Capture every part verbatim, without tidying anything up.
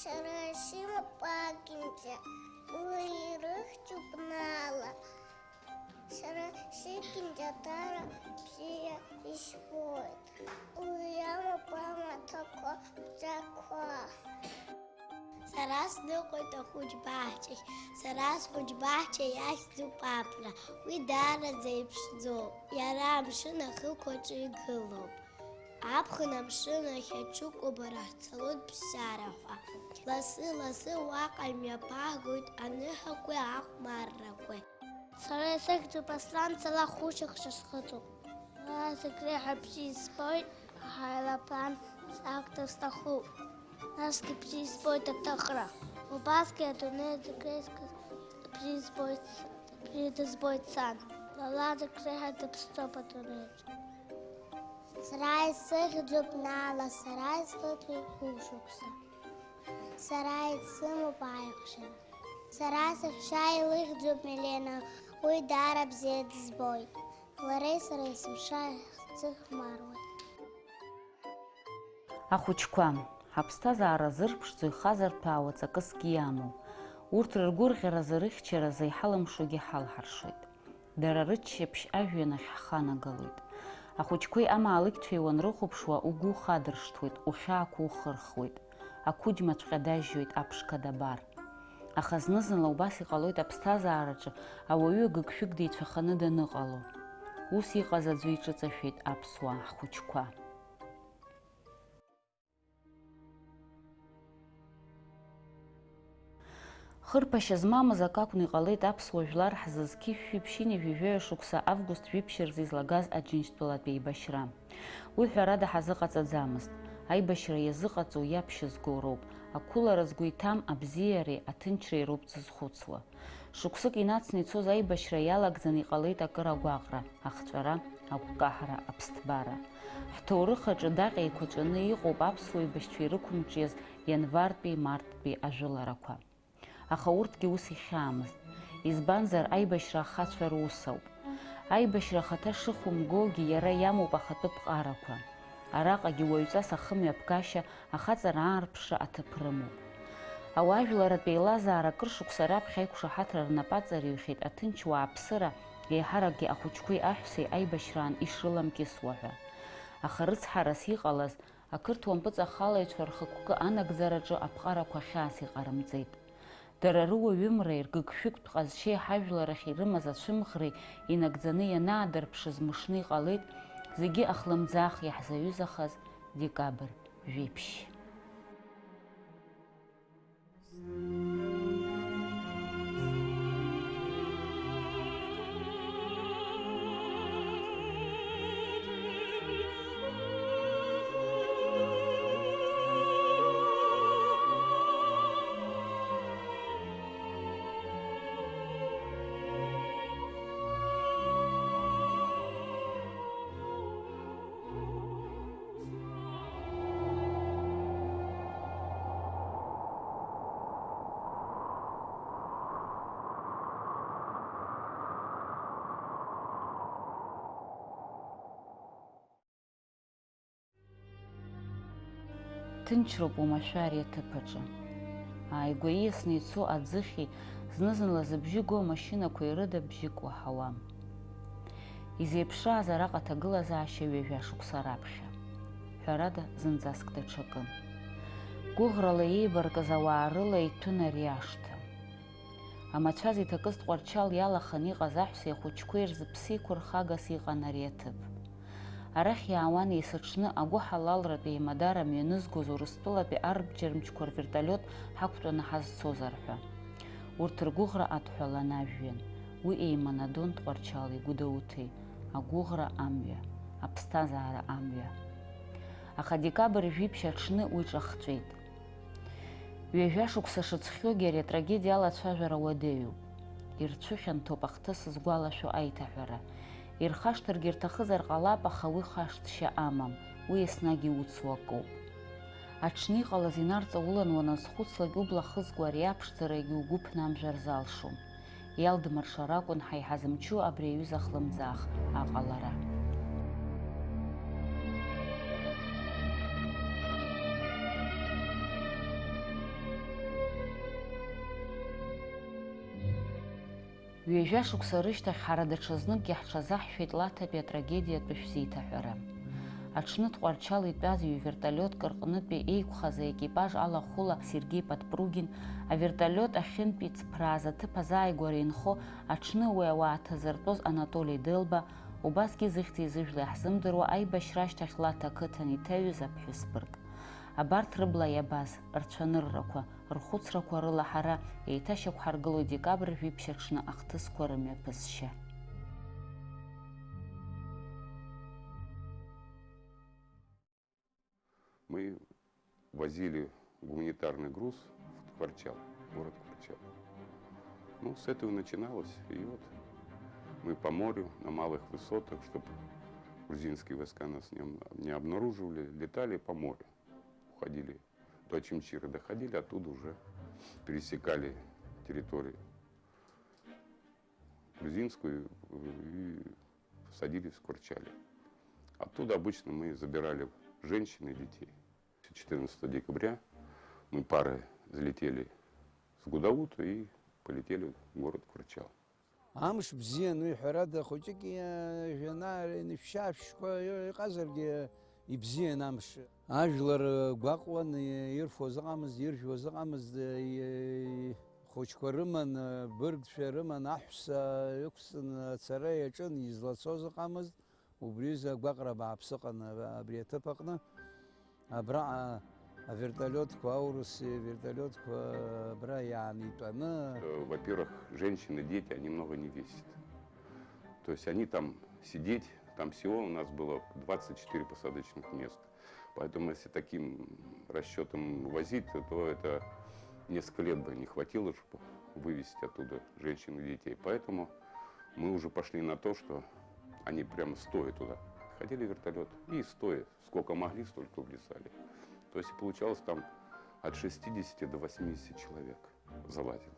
Сара симапагьынӡа уи ирыхьӡуп Нала. Сара сигьынӡа даара бзиа избоит. Уи иамоуп амаҭәақәа бзақәа. Сара сныҟәоит ахәыҷбаҳчахь, сара схәыҷбаҳча иахьӡуп Аԥра, уи даараӡа иԥшӡоуп, иара амшын ахықәаҿы игылоуп. Аԥхын амшын ахь аҽыкәабара ҳцалоит ԥсшьара ҳәа. Лассы-лассы уаҟа имҩаԥаҳгоит аныҳәақәеи ахәмаррақәеи. Сара исыхьӡуп Аслан, сара хәышықәса схыҵуп. Сара зегь реиҳа бзиа избоит аҳаирплан, сақәтәар сҭахуп. Насгьы бзиа избоит аҭыхра. Убасгьы адунеи зегь реиҳа бзиа избоит, бзиа дызбоит сан. Лара зегь реиҳа дыԥсӡоуп адунеиаҿ. Сара исыхьӡуп Нала, сара исхыҵуеит хәышықәса. Сара исымоуп аиӷьшьара. Сара саҳәшьа илыхьӡуп Милена, уи даара бзиа дызбоит. Лареи сареи есымша ҳзыхәмаруеит. Ахәыҷқәа, ҳаԥсҭазаара зырԥшӡо ихазарҭәаауа ҵакысгьы иамоуп. Урҭ рыргәырӷьаразы, рыхьчаразы иҳалымшогьы ҳалҳаршоит. Дара рыччаԥшь ажәҩан ахь ҳханагалоит. Ахәыҷқәеи амаалықьцәеи уанрыхәаԥшуа, угәы ухадыршҭуеит, ухьаақәа ухырхуеит. Ақәыџьмаҵәҟьа дажьоит аԥшқа дабар. Аха зны-зынла убас иҟалоит аԥсҭазаараҿы ауаҩы гыгшәыгк деицәаханы даныҟало. Ус иҟаз аӡәы иҿыҵашәеит аԥсуаа ҳхәыҷқәа. Хырԥашьа змамыз акы акәны иҟалеит аԥсуа жәлар ҳзызқьышәшәи ԥшьынҩажәи жәаҩа шықәса август жәиԥшь рзы излагаз Аџьынџьтәылатә еибашьра. Уи ҳәарада ҳазыҟаҵаӡамызт. Аибашьра иазыҟаҵоу иаԥшьызго роуп, ақәылара згәы иҭам абзиареи аҭынчреи роуп дзызхәыцуа. Шықәсык инацны ицоз аибашьра иалагӡаны иҟалеит акыр агәаҟра, ахҵәара, агәкаҳара, аԥсҭбара. Ҳҭоурых аҿы даҟьа еиқәаҵәаны иҟоуп аԥсуа еибашьцәа ирықәымҿиаз ианвартәи марттәи ажәыларақәа. Аха урҭгьы ус ихьаамызт, избанзар, аибашьра ахацәа рус ауп. Аибашьра ахаҭа шыхәымгогьы иара иамоуп ахатәы ԥҟарақәа. Араҟагьы уаҩҵас ахымҩаԥгашьа, ахаҵара аарԥшра аҭыԥ рымоуп. Ауаажәларратә еилазаара акыр шықәса раԥхьа аиқәшаҳаҭра рнапы аҵарҩхьеит аҭынч уааԥсыра, еиҳаракгьы ахәыҷқәеи аҳәсеи аибашьраан ишрыламкьысуа ҳәа. Аха рыцҳарас иҟалаз, ақырҭуа мпыҵахалаҩцәа рхықәкы анагӡараҿы аԥҟарақәа хьаас иҟарымҵеит. Дара рыуаҩымреи ргыгшәыгтә ҟазшьеи ҳажәлар ахь ирымаз ацәымӷреи инагӡаны ианаадырԥшыз мышны иҟалеит зегьы ахлымӡаах иаҳзаҩызахаз декабрь жәиԥшь. Ҭынчроуп уамашәа ари аҭыԥ аҿы. Ааигәа ииасны ицо аӡыхьи, зны-зынла зыбжьы го амашьынақәеи рыда бжьык уаҳауам. Изеиԥшрааз араҟа аҭагылазаашьа ҩажәа шықәса раԥхьа. Ҳәарада, зынӡаск даҽакын. Гәыӷрала еибаркыз ауаа рыла иҭәын ари ашҭа. Амацәаз иҭакыз Тҟәарчал иалаханы иҟаз аҳәсеи ахәыҷқәеи рзы ԥсы еиқәырхагас иҟан ари аҭыԥ. Арахь иаауан есыҽны агәыҳалалратә еимадара мҩанызгоз Урыстәылатәи арбџьармчқәа рвертолиот ҳақәтәаны ҳазцозар ҳәа. Урҭ ргәыӷра адҳәалан ажәҩан, уи еиманадон Тҟәарчали Гәдоуҭеи, агәыӷра амҩа, аԥсҭазаара амҩа. Аха декабрь жәиԥшь аҽны уи ҿахҵәеит. Ҩажәа шықәса шыҵхьоугьы ари атрагедиа алацәажәара уадаҩуп. Ирцәыхьанҭоуп ахҭыс згәалашәо аиҭаҳәара. Ирхашҭыргьы рҭахызар ҟалап, аха уи хашҭшьа амам, уи еснагь иуцу акоуп. Аҽны иҟалаз инарҵаулан уаназхәыцлак, убла хызкуа ари аԥшӡарагьы угәы ԥнамжәар залшом. Иалдмыршар акәын ҳаиҳа зымчу абри аҩыза хлымӡаах аҟалара. Ҩажәа шықәса рышьҭахь ҳара даҽазныкгьы ҳҽазаҳшәеит Лаҭатәи атрагедиатәы шәзеиҭаҳәара. Аҽны Тҟәарчал итәаз ҩ-вертолиотк рҟнытәи еиқәхаз аекипаж алахәыла Сергеи Подпругин, авертолиот ахьынтәи цыԥрааз аҭыԥ азааигәара инхо аҽны уи ауаа ҭазыртәоз Анатоли Делба, убасгьы зыхьӡи зыжәлеи ҳзымдыруа аибашьра ашьҭахь Лаҭа ақыҭан иҭаҩыз аԥҳәыс бырг. Абарҭ рыбла иабаз, рцәаныррақәа, рхәыцрақәа рыла ҳара еиҭашьақәҳаргылоит декабрь жәиԥшь аҽны ахҭысқәа рымҩаԥысшьа. Мы возили гуманитарный груз в Кварчал, город Кварчал. Ну, с этого и начиналось. И вот мы по морю, на малых высотах, чтобы грузинские войска нас не, не обнаруживали, летали по морю. Уходили. До Очамчира доходили, оттуда уже пересекали территорию грузинскую и садились в Кварчале. Оттуда обычно мы забирали женщин и детей. Четырнадцатого декабря мы парой взлетели с Гудаута и полетели в город Кварчал. Амш бзиан, уи ҳәарада, хәыҷык иа-, жәанааира инышәшьаашәшьқәа иҟазаргьы ибзиан амш. Ажәлар гәаҟуан, ирфоз ыҟамызт, иржәуаз ыҟамызт, и-, хәыҷқәа рыман, быргцәа рыман, аҳәса ықәҵны ацара иаҿын, излацоз ыҟамызт. Убри изы агәаҟра бааԥс ыҟан абри аҭыԥ аҟны. Абраҟа авертолиотқәа, аурыс вертолиотқәа абра иаанитәаны. Э, во-первых, женщины, дети, они много не весят. То есть они там сидеть, там всего у нас было двадцать четыре посадочных места. Поэтому если таким расчётом возить, то это несколько лет бы не хватило, чтобы вывезти оттуда женщин и детей. Поэтому мы уже пошли на то, что они прямо стоя туда ходили в вертолёт и стоя, сколько могли, столько влезали. То есть получалось там от шестидесяти до восьмидесяти человек залазило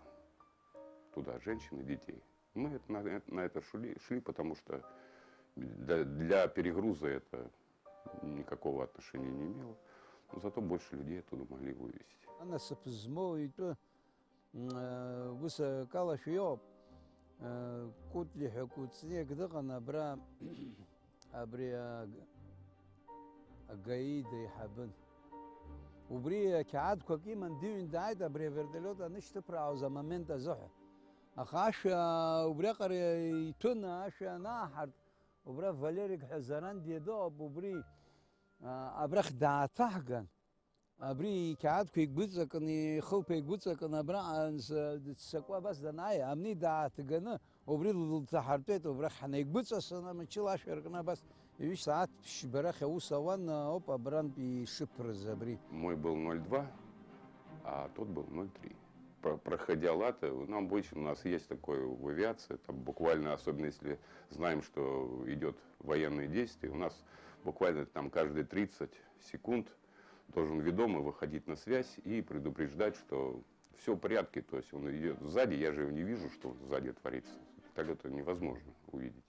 туда, женщин и детей. Мы это, на, это, на это шли, шли, потому что для, для перегруза это никакого отношения не имело. Но зато больше людей оттуда могли вывезти. Анасыԥ змоу итәы, м, э, ус акалашәа иоуп. Э, Кәытлиа ҳәа кәыҵниак дыҟан абра, абри а-, агаи деиҳабын. Убри ақьаадқәак иман, дыҩны дааит абри авертолиот анышьҭыԥраауаз амомент азыҳәа. Аха ашәа убриаҟара иҭәын, ашәа анааҳарт, убра Валерик ҳәа Зарандиа дыҟоуп, убри, а, абрахь дааҭаҳган, абри иқьаадқәа игәыҵакны, ихылԥа игәыҵакны, абраҟа анс-, дыццакуа абас данааи, амни дааҭганы, убри лҭаҳартәеит, убрахь ҳнаигәыҵасын, мчыла ашәа ркны абас ҩышә сааҭ ԥшьба рахь аус ауан, ауп абрантә ишыԥрыз абри. Мой был ноль два, а тот был ноль три. Про-, проходя Лата, ну, обычно у нас есть такое в авиации, там буквально, особенно если знаем, что идёт военные действия, у нас буквально там каждые тридцать секунд должен ведомый выходить на связь и предупреждать, что всё в порядке, то есть он идёт сзади, я же его не вижу, что сзади творится. Так это невозможно увидеть.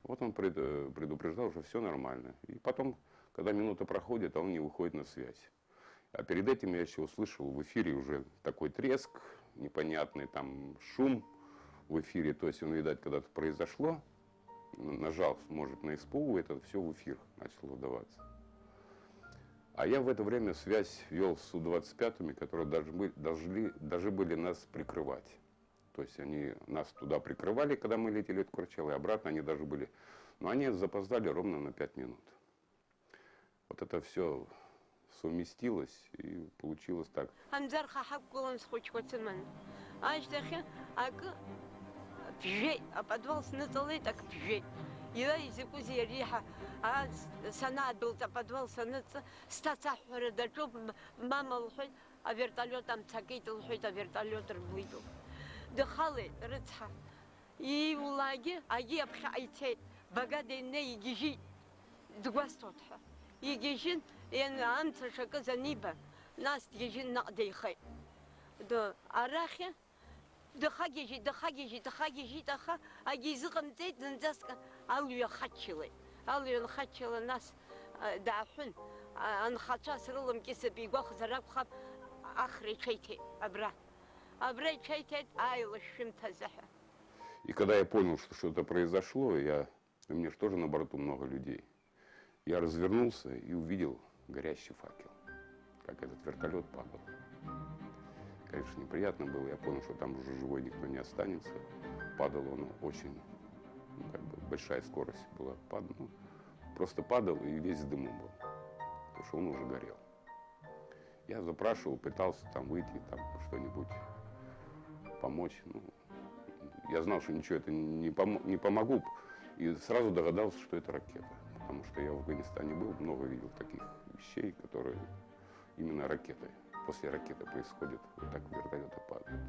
Вот он пред-, э, предупреждал, что всё нормально. И потом, когда минута проходит, а он не выходит на связь. А перед этим я ещё услышал в эфире уже такой треск, непонятный там шум в эфире. То есть он, видать, когда-то произошло, н-, нажал, может, на СПУ, это всё в эфир начало выдаваться. А я в это время связь вёл с Су двадцать пятыми, которые даже бы-, должны, должны были нас прикрывать. То есть они нас туда прикрывали, когда мы летели от Курчала, и обратно они должны были. Но они запоздали ровно на пять минут. Вот это всё совместилось, и получилось так. Анзарха ҳақәгылан схәыҷқәа сыманы. Ашьҭахьы акы ԥжәеит, аподвал сныҵалеит, ак ԥжәеит. Иара изакәызеи ари ҳа, а, с-, санаадәылҵ, аподвал саныҵ, сҭаца аҳәҳәара даҿуп, м-, мама лҳәеит, авертолиот амца акит лҳәеит, авертолиот рблит. Дыхалеит, рыцҳа. Ииулаагьы агьи аԥхьаҟа ицеит, багада инеи игьежьит, дгәасҭоит ҳәа. Игьежьын, иан-, амца шакыз аниба, нас дгьежьын наҟ деихеит. Д-, арахьы Дыхагьежьит, дыхагьежьит, дыхагьежьит, аха агьизыҟамҵеит, зынӡаск алҩа хаччылеит. Алҩа нхаччылан, нас, а, дааҳәын, а, анхацәа срылам кьысып, игәахәзар акәхап, Ахра иҽеиҭеит абра. Абра иҽеиҭеит, ааи, лашәшәымҭазы ҳәа. И когда я понял, что что-то произошло, я, у меня же тоже на борту много людей. Я развернулся и увидел горящий факел, как этот вертолет падал. Конечно, неприятно было. Я понял, что там уже живой никто не останется. Падало оно очень, ну, как бы большая скорость была. Пад-, ну, просто падал и весь в дыму был, потому что он уже горел. Я запрашивал, пытался там выйти, там что-нибудь помочь. Ну, я знал, что ничего это не помо-, не помогу. И сразу догадался, что это ракета. Потому что я в Афганистане был, много видел таких вещей, которые именно ракеты. После ракеты происходит, вот так вертолеты падают.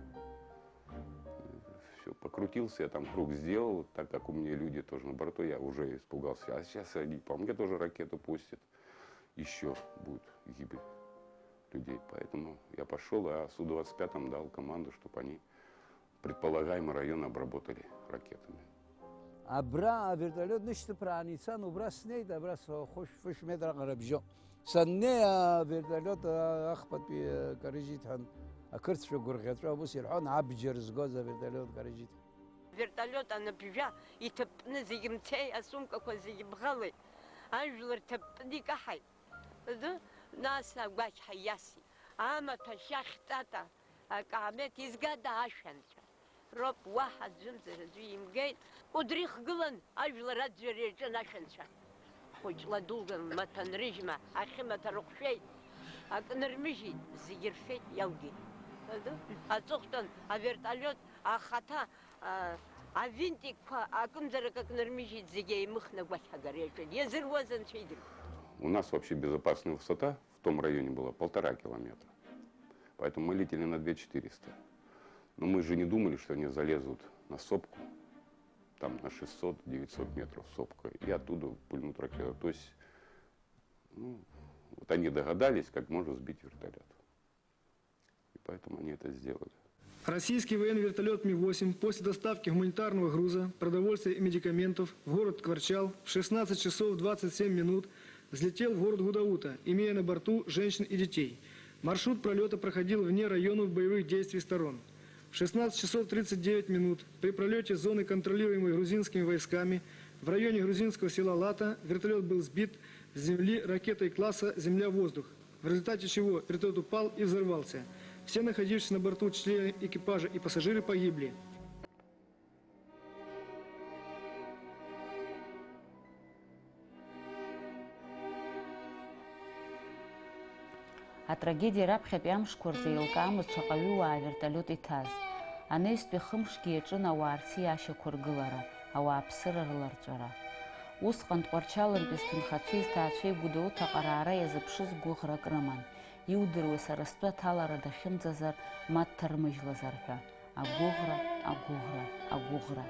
Все, покрутился, я там круг сделал, так как у меня люди тоже на борту, я уже испугался. А сейчас они по мне тоже ракету пустят. Еще будет гибель людей. Поэтому я пошел, а Су двадцать пять дал команду, чтобы они предполагаемый район обработали ракетами. Абра авертолиот нышьҭыԥрааны ицан, убра снеит, абра схәышә-фышә метр аҟара бжьо. Саннеи, авертолиот ахԥатәи карыжьит ҳәан, ақырҭцәа гәырӷьаҵәа ус ирҳәон, абџьар згоз авертолиот карыжьит. Вертолиот аныбжьа, иҭыппны зегь мцеи, асумкақәа зегь бӷалеит. Ажәлар ҭыппны икаҳаит. Ды, нас агәақьҳәа иасит. Амаҭәашьа хьтата, акаамеҭ изгада ашәанцәа? Роуп, уаҳа аӡәымзар аӡәы имгеит. Кәыдри ихгылан ажәлар аӡәӡәара иаҿын ашәанцәа. Хәыҷла дуган лмаҭәа нрыжьма, ахьымаҭәа рыҟәшәеит. Акы нырмыжьит, зегьы рфеит, иалгеит. Ды, аҵыхәтәан авертолиот ахаҭа, а, авинтикқәа акымзарак акы нырмыжьит, зегьы еимыхны агәахьҳагара иаҿын. Иазыруаз анцәа идырп. У нас вообще безопасная высота в том районе была полтора километра. Поэтому мы летели на две четыреста. Но мы же не думали, что они залезут на сопку, там на шестьсот, девятьсот метров сопка, и оттуда пульнут ракету. То есть, ну, вот они догадались, как можно сбить вертолет. И поэтому они это сделали. Российский военный вертолет Ми восемь после доставки гуманитарного груза, продовольствия и медикаментов в город Кварчал в шестнадцать часов двадцать семь минут взлетел в город Гудаута, имея на борту женщин и детей. Маршрут пролета проходил вне районов боевых действий сторон. В шестнадцать часов тридцать девять минут при пролете зоны, контролируемой грузинскими войсками, в районе грузинского села Лата вертолет был сбит с земли ракетой класса «Земля-воздух», в результате чего вертолет упал и взорвался. Все находившиеся на борту члены экипажа и пассажиры погибли. Атрагедиа раԥхьатәи амшқәа рзы еилкаамызт шаҟаҩы уаа аверталиот иҭаз. Анаҩстәи хымшгьы иаҿын ауаа рциашьақәа ргылара, ауааԥсыра рыларҵәара. Усҟан Тҟәарчалынтәи сҭынхацәеи сҭаацәеи Гәдоуҭаҟа раара иазыԥшыз гәыӷрак рыман, иудыруеи сара стәы аҭалара дахьынӡазар, ма дҭармыжьлазар ҳәа. Агәыӷра, агәыӷра, агәыӷра.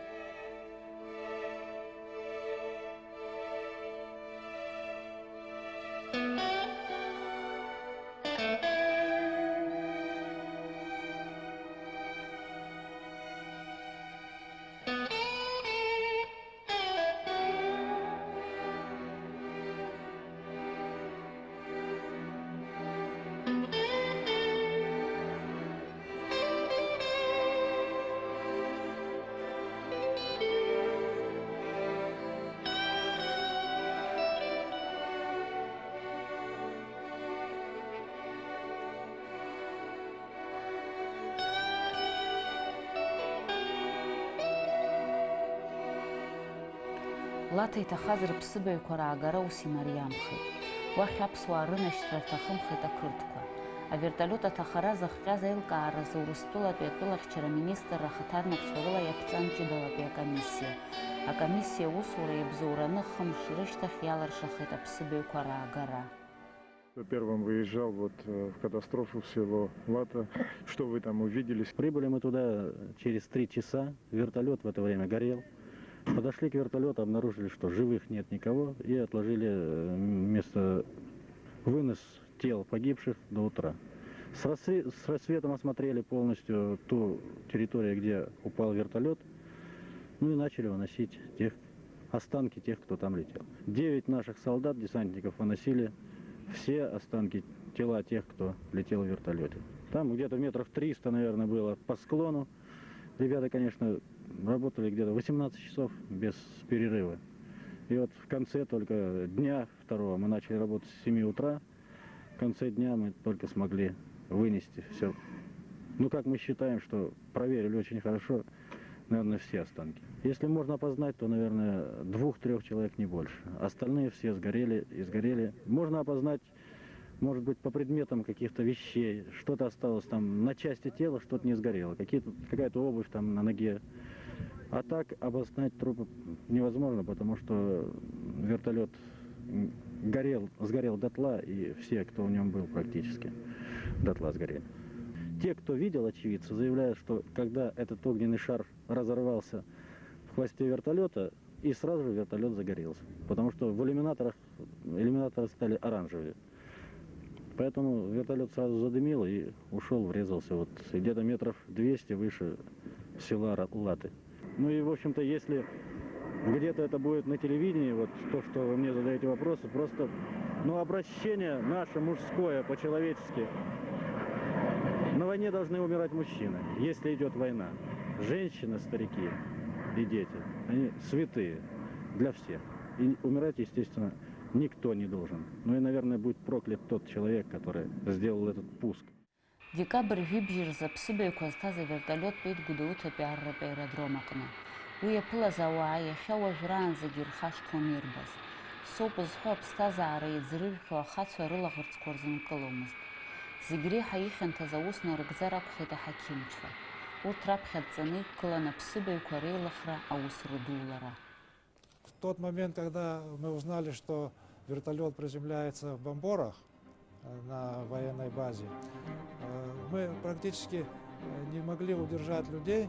Лаҭа иҭахаз рыԥсыбаҩқәа раагара ус имариамхеит. Уахь аԥсуаа рынашьҭра рҭахымхеит ақырҭқәа. Аверталиот аҭахара зыхҟьаз аилкааразы Урыстәылатәи атәылахьчара аминистрра ахаҭарнакцәа рыла иаԥҵан ҷыдалатәи акомиссиа. Акомиссиа аусура иабзоураны хымш рышьҭахь иалыршахеит аԥсыбаҩқәа раагара. Первым выезжал вот, э, в катастрофу в село Лата. Что вы там увидели? Прибыли мы туда через три часа. Вертолет в это время горел. Подошли к вертолету, обнаружили, что живых нет никого, и отложили, э, место, вынос тел погибших до утра. С, рассве- с рассветом осмотрели полностью ту территорию, где упал вертолет, ну и начали выносить тех, останки тех, кто там летел. Девять наших солдат, десантников, выносили все останки, тела тех, кто летел в вертолете. Там где-то метров триста, наверное, было по склону. Ребята, конечно, работали где-то восемнадцать часов без перерыва. И вот в конце только дня второго мы начали работать с семи утра. В конце дня мы только смогли вынести все. Ну, как мы считаем, что проверили очень хорошо, наверное, все останки. Если можно опознать, то, наверное, двух-трех человек, не больше. Остальные все сгорели и сгорели. Можно опознать, может быть, по предметам каких-то вещей. Что-то осталось там на части тела, что-то не сгорело. Какие-то, какая-то обувь там на ноге. А так обоснать трупы невозможно, потому что вертолет горел, сгорел дотла, и все, кто в нем был, практически дотла сгорели. Те, кто видел, очевидцы, заявляют, что когда этот огненный шар разорвался в хвосте вертолета, и сразу же вертолет загорелся, потому что в иллюминаторах иллюминаторы стали оранжевые. Поэтому вертолет сразу задымил и ушел, врезался вот где-то метров двести выше села Ра- Латы. Ну и, в общем-то, если где-то это будет на телевидении, вот то, что вы мне задаете вопросы, просто, ну, обращение наше мужское по-человечески. На войне должны умирать мужчины, если идет война. Женщины, старики и дети, они святые для всех. И умирать, естественно, никто не должен. Ну и, наверное, будь проклят тот человек, который сделал этот пуск. Декабрь жәибжь рзы аԥсыбаҩқәа зҭаз аверталиот тәеит Гәдоуҭатәи арратә аеродром аҟны. Уи иаԥылаз ауаа иахьа уажәраанӡагьы ирхашҭуан ирбаз. Соуп зҳәо аԥсҭазаара иаӡрыжәхьоу ахацәа рылаӷырӡқәа рзынкыломызт. Зегь реиҳа ихьанҭаз аус нарыгӡар акәхеит аҳақьымцәа. Урҭ раԥхьа дҵаны иқәгылан аԥсыбаҩқәа реилыхра аус рыдулара. В тот момент, когда мы узнали, что вертолет приземляется в Бомборах, э, на военной базе, э, мы практически э, не могли удержать людей.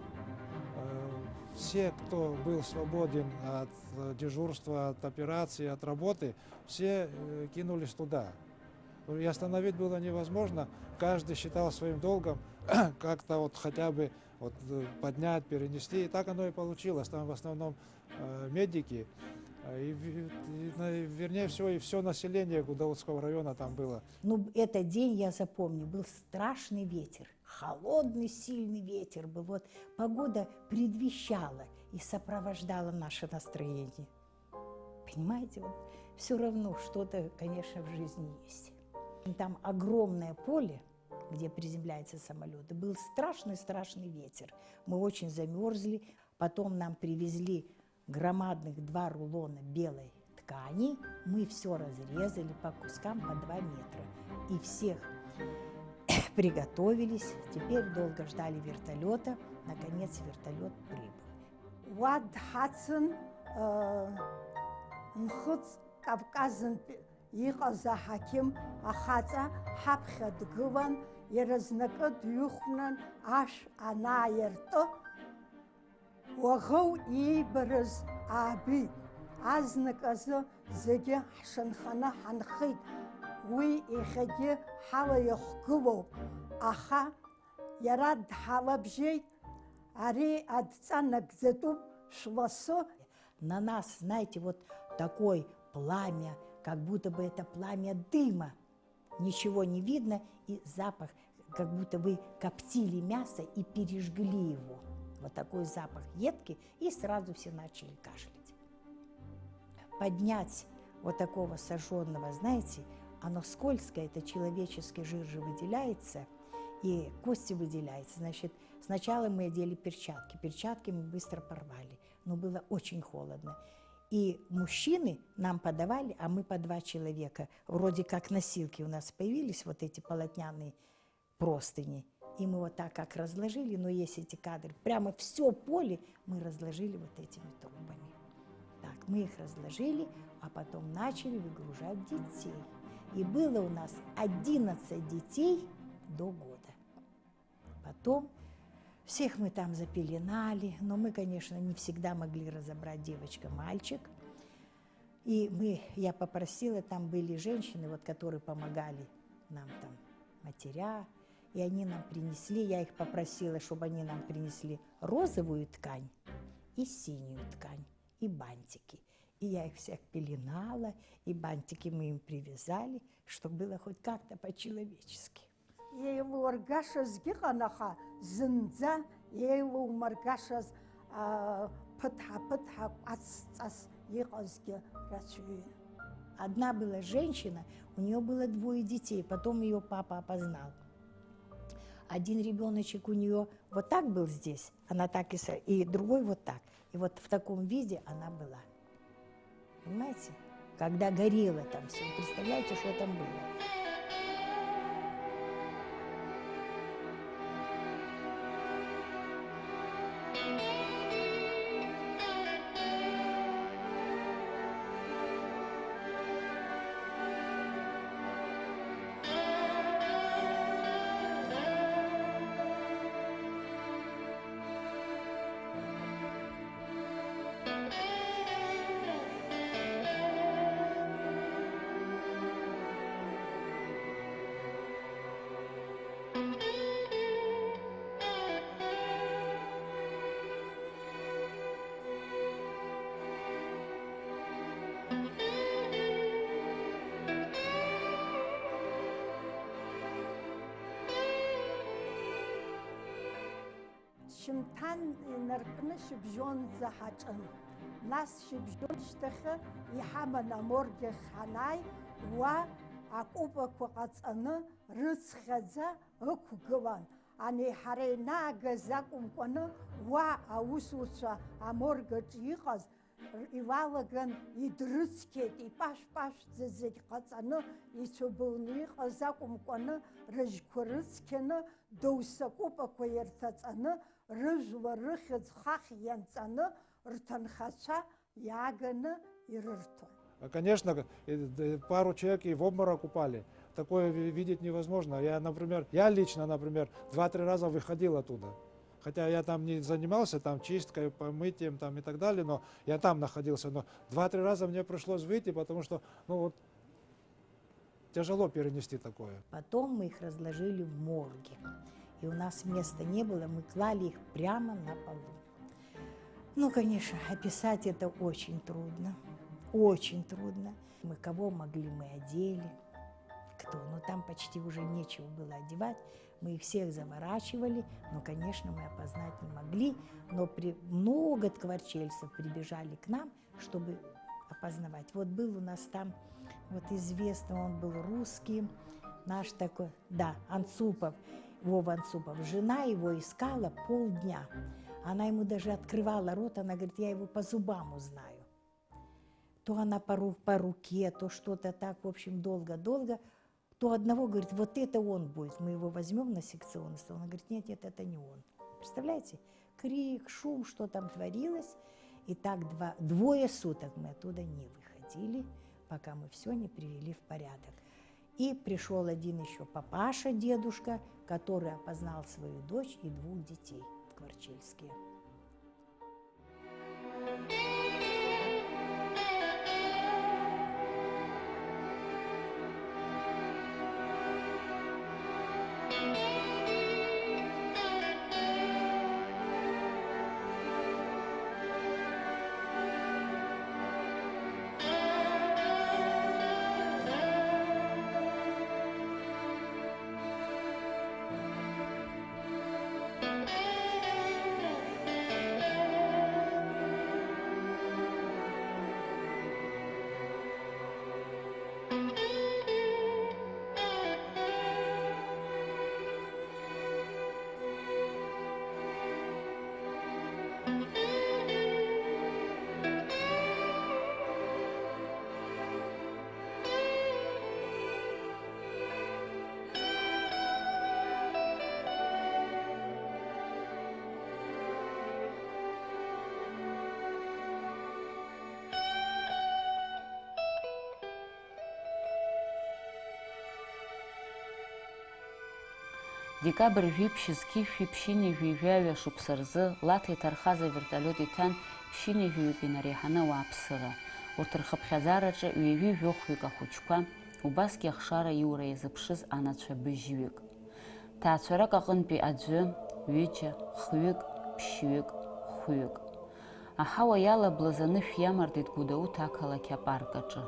Э, Все, кто был свободен от э, дежурства, от операции, от работы, все э, кинулись туда. И остановить было невозможно. Каждый считал своим долгом как-то вот хотя бы вот э, поднять, перенести. И так оно и получилось. Там в основном э, медики, э, и, в- и, на- вернее всего, и все население Гудаутского района там было. Ну, этот день я запомню, был страшный ветер, холодный, сильный ветер был. Вот погода предвещала и сопровождала наше настроение. Понимаете, вот все равно что-то, конечно, в жизни есть. Там огромное поле, где приземляются самолеты. Был страшный-страшный ветер. Мы очень замерзли. Потом нам привезли громадных два рулона белой ткани. Мы все разрезали по кускам по два метра. И всех приготовились. Теперь долго ждали вертолета. Наконец вертолет прибыл. Уа дҳацын, э, Нхыҵ Кавказынтә иҟаз аҳақьым ахаҵа ҳаԥхьа дгылан, иара знакы дҩыхәнан ашә анааирты, Уаӷоу иибарыз аабеит. Азныказы зегьы ҳшанханы ҳанхеит. Уи иахьагьы ҳала иахәгылоуп, аха иара дҳалабжьеит, ари адҵа нагӡатәуп, шәласы. На нас, знаете, вот такое пламя, как будто бы это пламя дыма. Ничего не видно, и запах, как будто вы коптили мясо и пережгли его. Вот такой запах едкий, и сразу все начали кашлять. Поднять вот такого сожженного, знаете, оно скользкое, это человеческий жир же выделяется, и кости выделяются. Значит, сначала мы одели перчатки. Перчатки мы быстро порвали, но было очень холодно. И мужчины нам подавали, а мы по два человека. Вроде как носилки у нас появились, вот эти полотняные простыни. И мы вот так как разложили, но есть эти кадры, прямо все поле мы разложили вот этими трупами. Так, мы их разложили, а потом начали выгружать детей. И было у нас одиннадцать детей до года. Потом всех мы там запеленали, но мы, конечно, не всегда могли разобрать девочка-мальчик. И мы, я попросила, там были женщины, вот, которые помогали нам там, матеря, И они нам принесли, я их попросила, чтобы они нам принесли розовую ткань и синюю ткань, и бантики. И я их всех пеленала, и бантики мы им привязали, чтобы было хоть как-то по-человечески. Еилургашазгьы ыҟан, аха зынӡа еилумыргашаз, а, ԥыҭҳа-ԥыҭҳа кәацҵас иҟазгьы рацәаҩын. Одна была женщина, у неё было двое детей, потом её папа опознал. Один ребёночек у неё вот так был здесь, она так и с-, и другой вот так. И вот в таком виде она была. Понимаете? Когда горело там всё, представляете, что там было? Шьымҭан инаркны шьыбжьонӡа ҳаҿын. Нас шьыбжьон шьҭахьы иҳаман аморг ахь ҳанааи, уа акәыпақәа ҟаҵаны рыцхьаӡа ықәгылан. Ани ҳара инаагаз акәымкәаны, уа аусуцәа аморг аҿы иҟаз р-, иуалаган идрыцқьеит, ипашә-пашәӡа зегь ҟаҵаны, ицәыбылны иҟаз акәымкәаны, рыжьқәа рыцқьаны, доусы акәыпақәа ирҭаҵаны, рыжәлар рыхьӡ хахь ианҵаны, рҭынхацәа иааганы ирырҭон. Конечно, э, д-, пару человек и в обморок упали. Такое ви-, видеть невозможно. Я, например, я лично, например, два-три раза выходил оттуда. Хотя я там не занимался, там чисткой, помытием там и так далее, но я там находился. Но два-три раза мне пришлось выйти, потому что, ну вот, тяжело перенести такое. Потом мы их разложили в морге. И у нас места не было, мы клали их прямо на полу. Ну, конечно, описать это очень трудно. Очень трудно. Мы кого могли, мы одели. Кто? Ну, там почти уже нечего было одевать. Мы их всех заворачивали, но, конечно, мы опознать не могли. Но при-, много ткварчельцев прибежали к нам, чтобы опознавать. Вот был у нас там, вот известный, он был русский, наш такой, да, Анцупов, Вова Анцупов. Жена его искала полдня. Она ему даже открывала рот, она говорит: «Я его по зубам узнаю». То она по ру-, по руке, то что-то так, в общем, долго-долго. То одного, говорит: «Вот это он будет, мы его возьмём на секционный стол». Он говорит: «Нет, нет, это не он». Представляете? Крик, шум, что там творилось. И так два, двое суток мы оттуда не выходили, пока мы всё не привели в порядок. И пришёл один ещё папаша, дедушка, который опознал свою дочь и двух детей, ткварчельские. Декабрь жәиԥшь зқьи шәи ԥшьынҩажәи жәаҩа шықәса рзы Лаҭа иҭархаз авертолиот иҭан ԥшьынҩажәаҩык инареиҳаны ауааԥсыра. Урҭ рхыԥхьаӡараҿы ҩажәи жәохәҩык ахәыҷқәа, убасгьы ахшара аиура иазыԥшыз анацәа быжьҩык. Ҭаацәарак аҟынтәи аӡәы, ҩыџьа, хҩык, ԥшьҩык, хәҩык. Аҳауа иалаблыз анышә иамардеит Гәдоуҭа ақалақь апарк аҿы.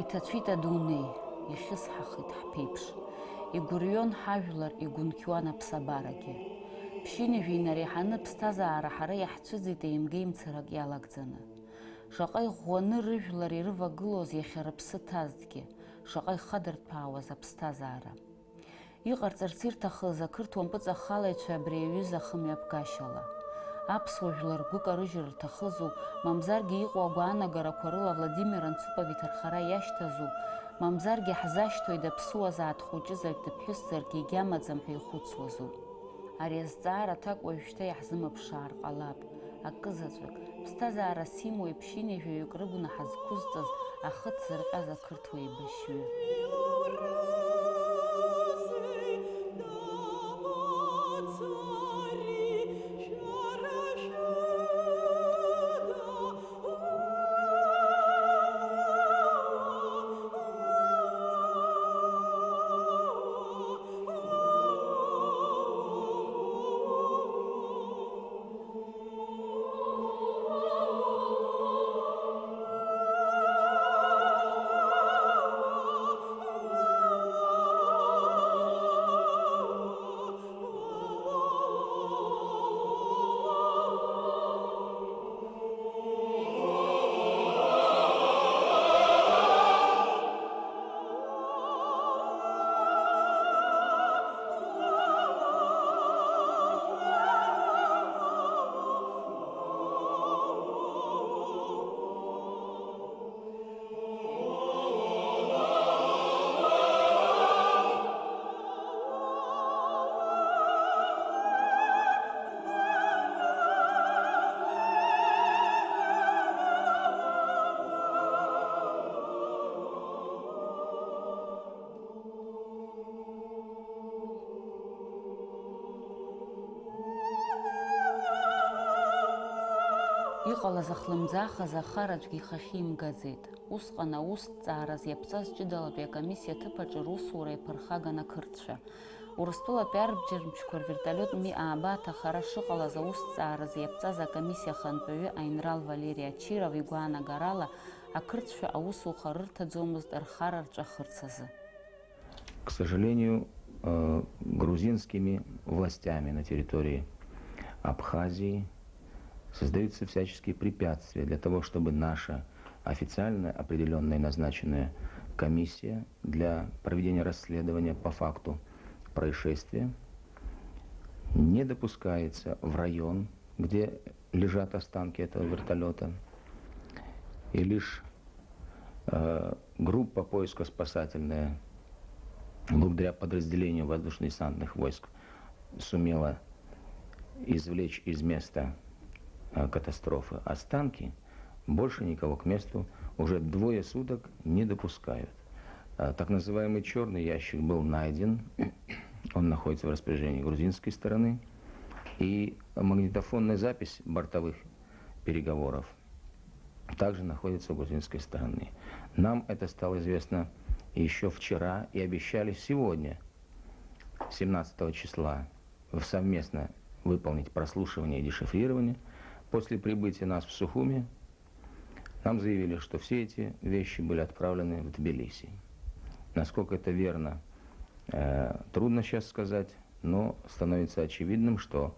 Иҭацәит адунеи, ихьысҳахеит ҳԥеиԥш. Игәырҩон ҳажәлар, игәынқьуан аԥсабарагьы. Ԥшьынҩажәа инареиҳаны аԥсҭазаара ҳара иаҳцәыӡит еимгеимцарак иалагӡаны. Шаҟа иӷәӷәаны рыжәлар ирывагылоз иахьа рыԥсы ҭазҭгьы, шаҟа ихадырҭәаауаз аԥсҭазаара. Иҟарҵарц ирҭахыз ақырҭуа мпыҵахалаҩцәа абри аҩыза ахымҩаԥгашьала. Аԥсуа жәлар ргәы карыжьыр рҭахызу, мамзаргьы иҟоу агәаанагарақәа рыла Владимир Анцупов иҭархара иашьҭазу, мамзаргьы ҳзашьҭои, даԥсуазааит дхәыҷызаргь дыԥҳәысзаргь егьамаӡам ҳәа ихәыцуазу? Ари азҵаара аҭак уажәшьҭа иаҳзымԥшаар ҟалап. Акызаҵәык, ԥсҭазаарас имоу ԥшьынҩажәаҩык рыгәнаҳа зқәызҵаз ахы ҭзырҟьаз ақырҭуа еибашьҩы. Иҟалаз ахлымӡаах азы ахараӡәгьы ихахьы имгаӡеит. Усҟан аусҭҵаараз иаԥҵаз ҷыдалатәи акомиссиа аҭыԥ аҿы русура иаԥырхаган ақырҭцәа. Урыстәылатәи арбџьармчқәа рвертолиот Ми ааба аҭахара шыҟалаз аусҭҵаараз иаԥҵаз акомиссиа ахантәаҩы аинрал Валери Очиров игәаанагарала, ақырҭцәа аусуха рырҭаӡомызт рхара рҵәахырц азы. К сожалению, э, грузинскими властями на территории Абхазии создаются всяческие препятствия для того, чтобы наша официально определённая и назначенная комиссия для проведения расследования по факту происшествия не допускается в район, где лежат останки этого вертолета. И лишь э, группа поиска-спасательная, благодаря подразделению воздушно-десантных войск, сумела извлечь из места э, катастрофы останки, больше никого к месту уже двое суток не допускают. Э, Так называемый черный ящик был найден, он находится в распоряжении грузинской стороны, и магнитофонная запись бортовых переговоров также находится у грузинской стороны. Нам это стало известно еще вчера и обещали сегодня, семнадцатого числа, совместно выполнить прослушивание и дешифрирование. После прибытия нас в Сухуми нам заявили, что все эти вещи были отправлены в Тбилиси. Насколько это верно, э, трудно сейчас сказать, но становится очевидным, что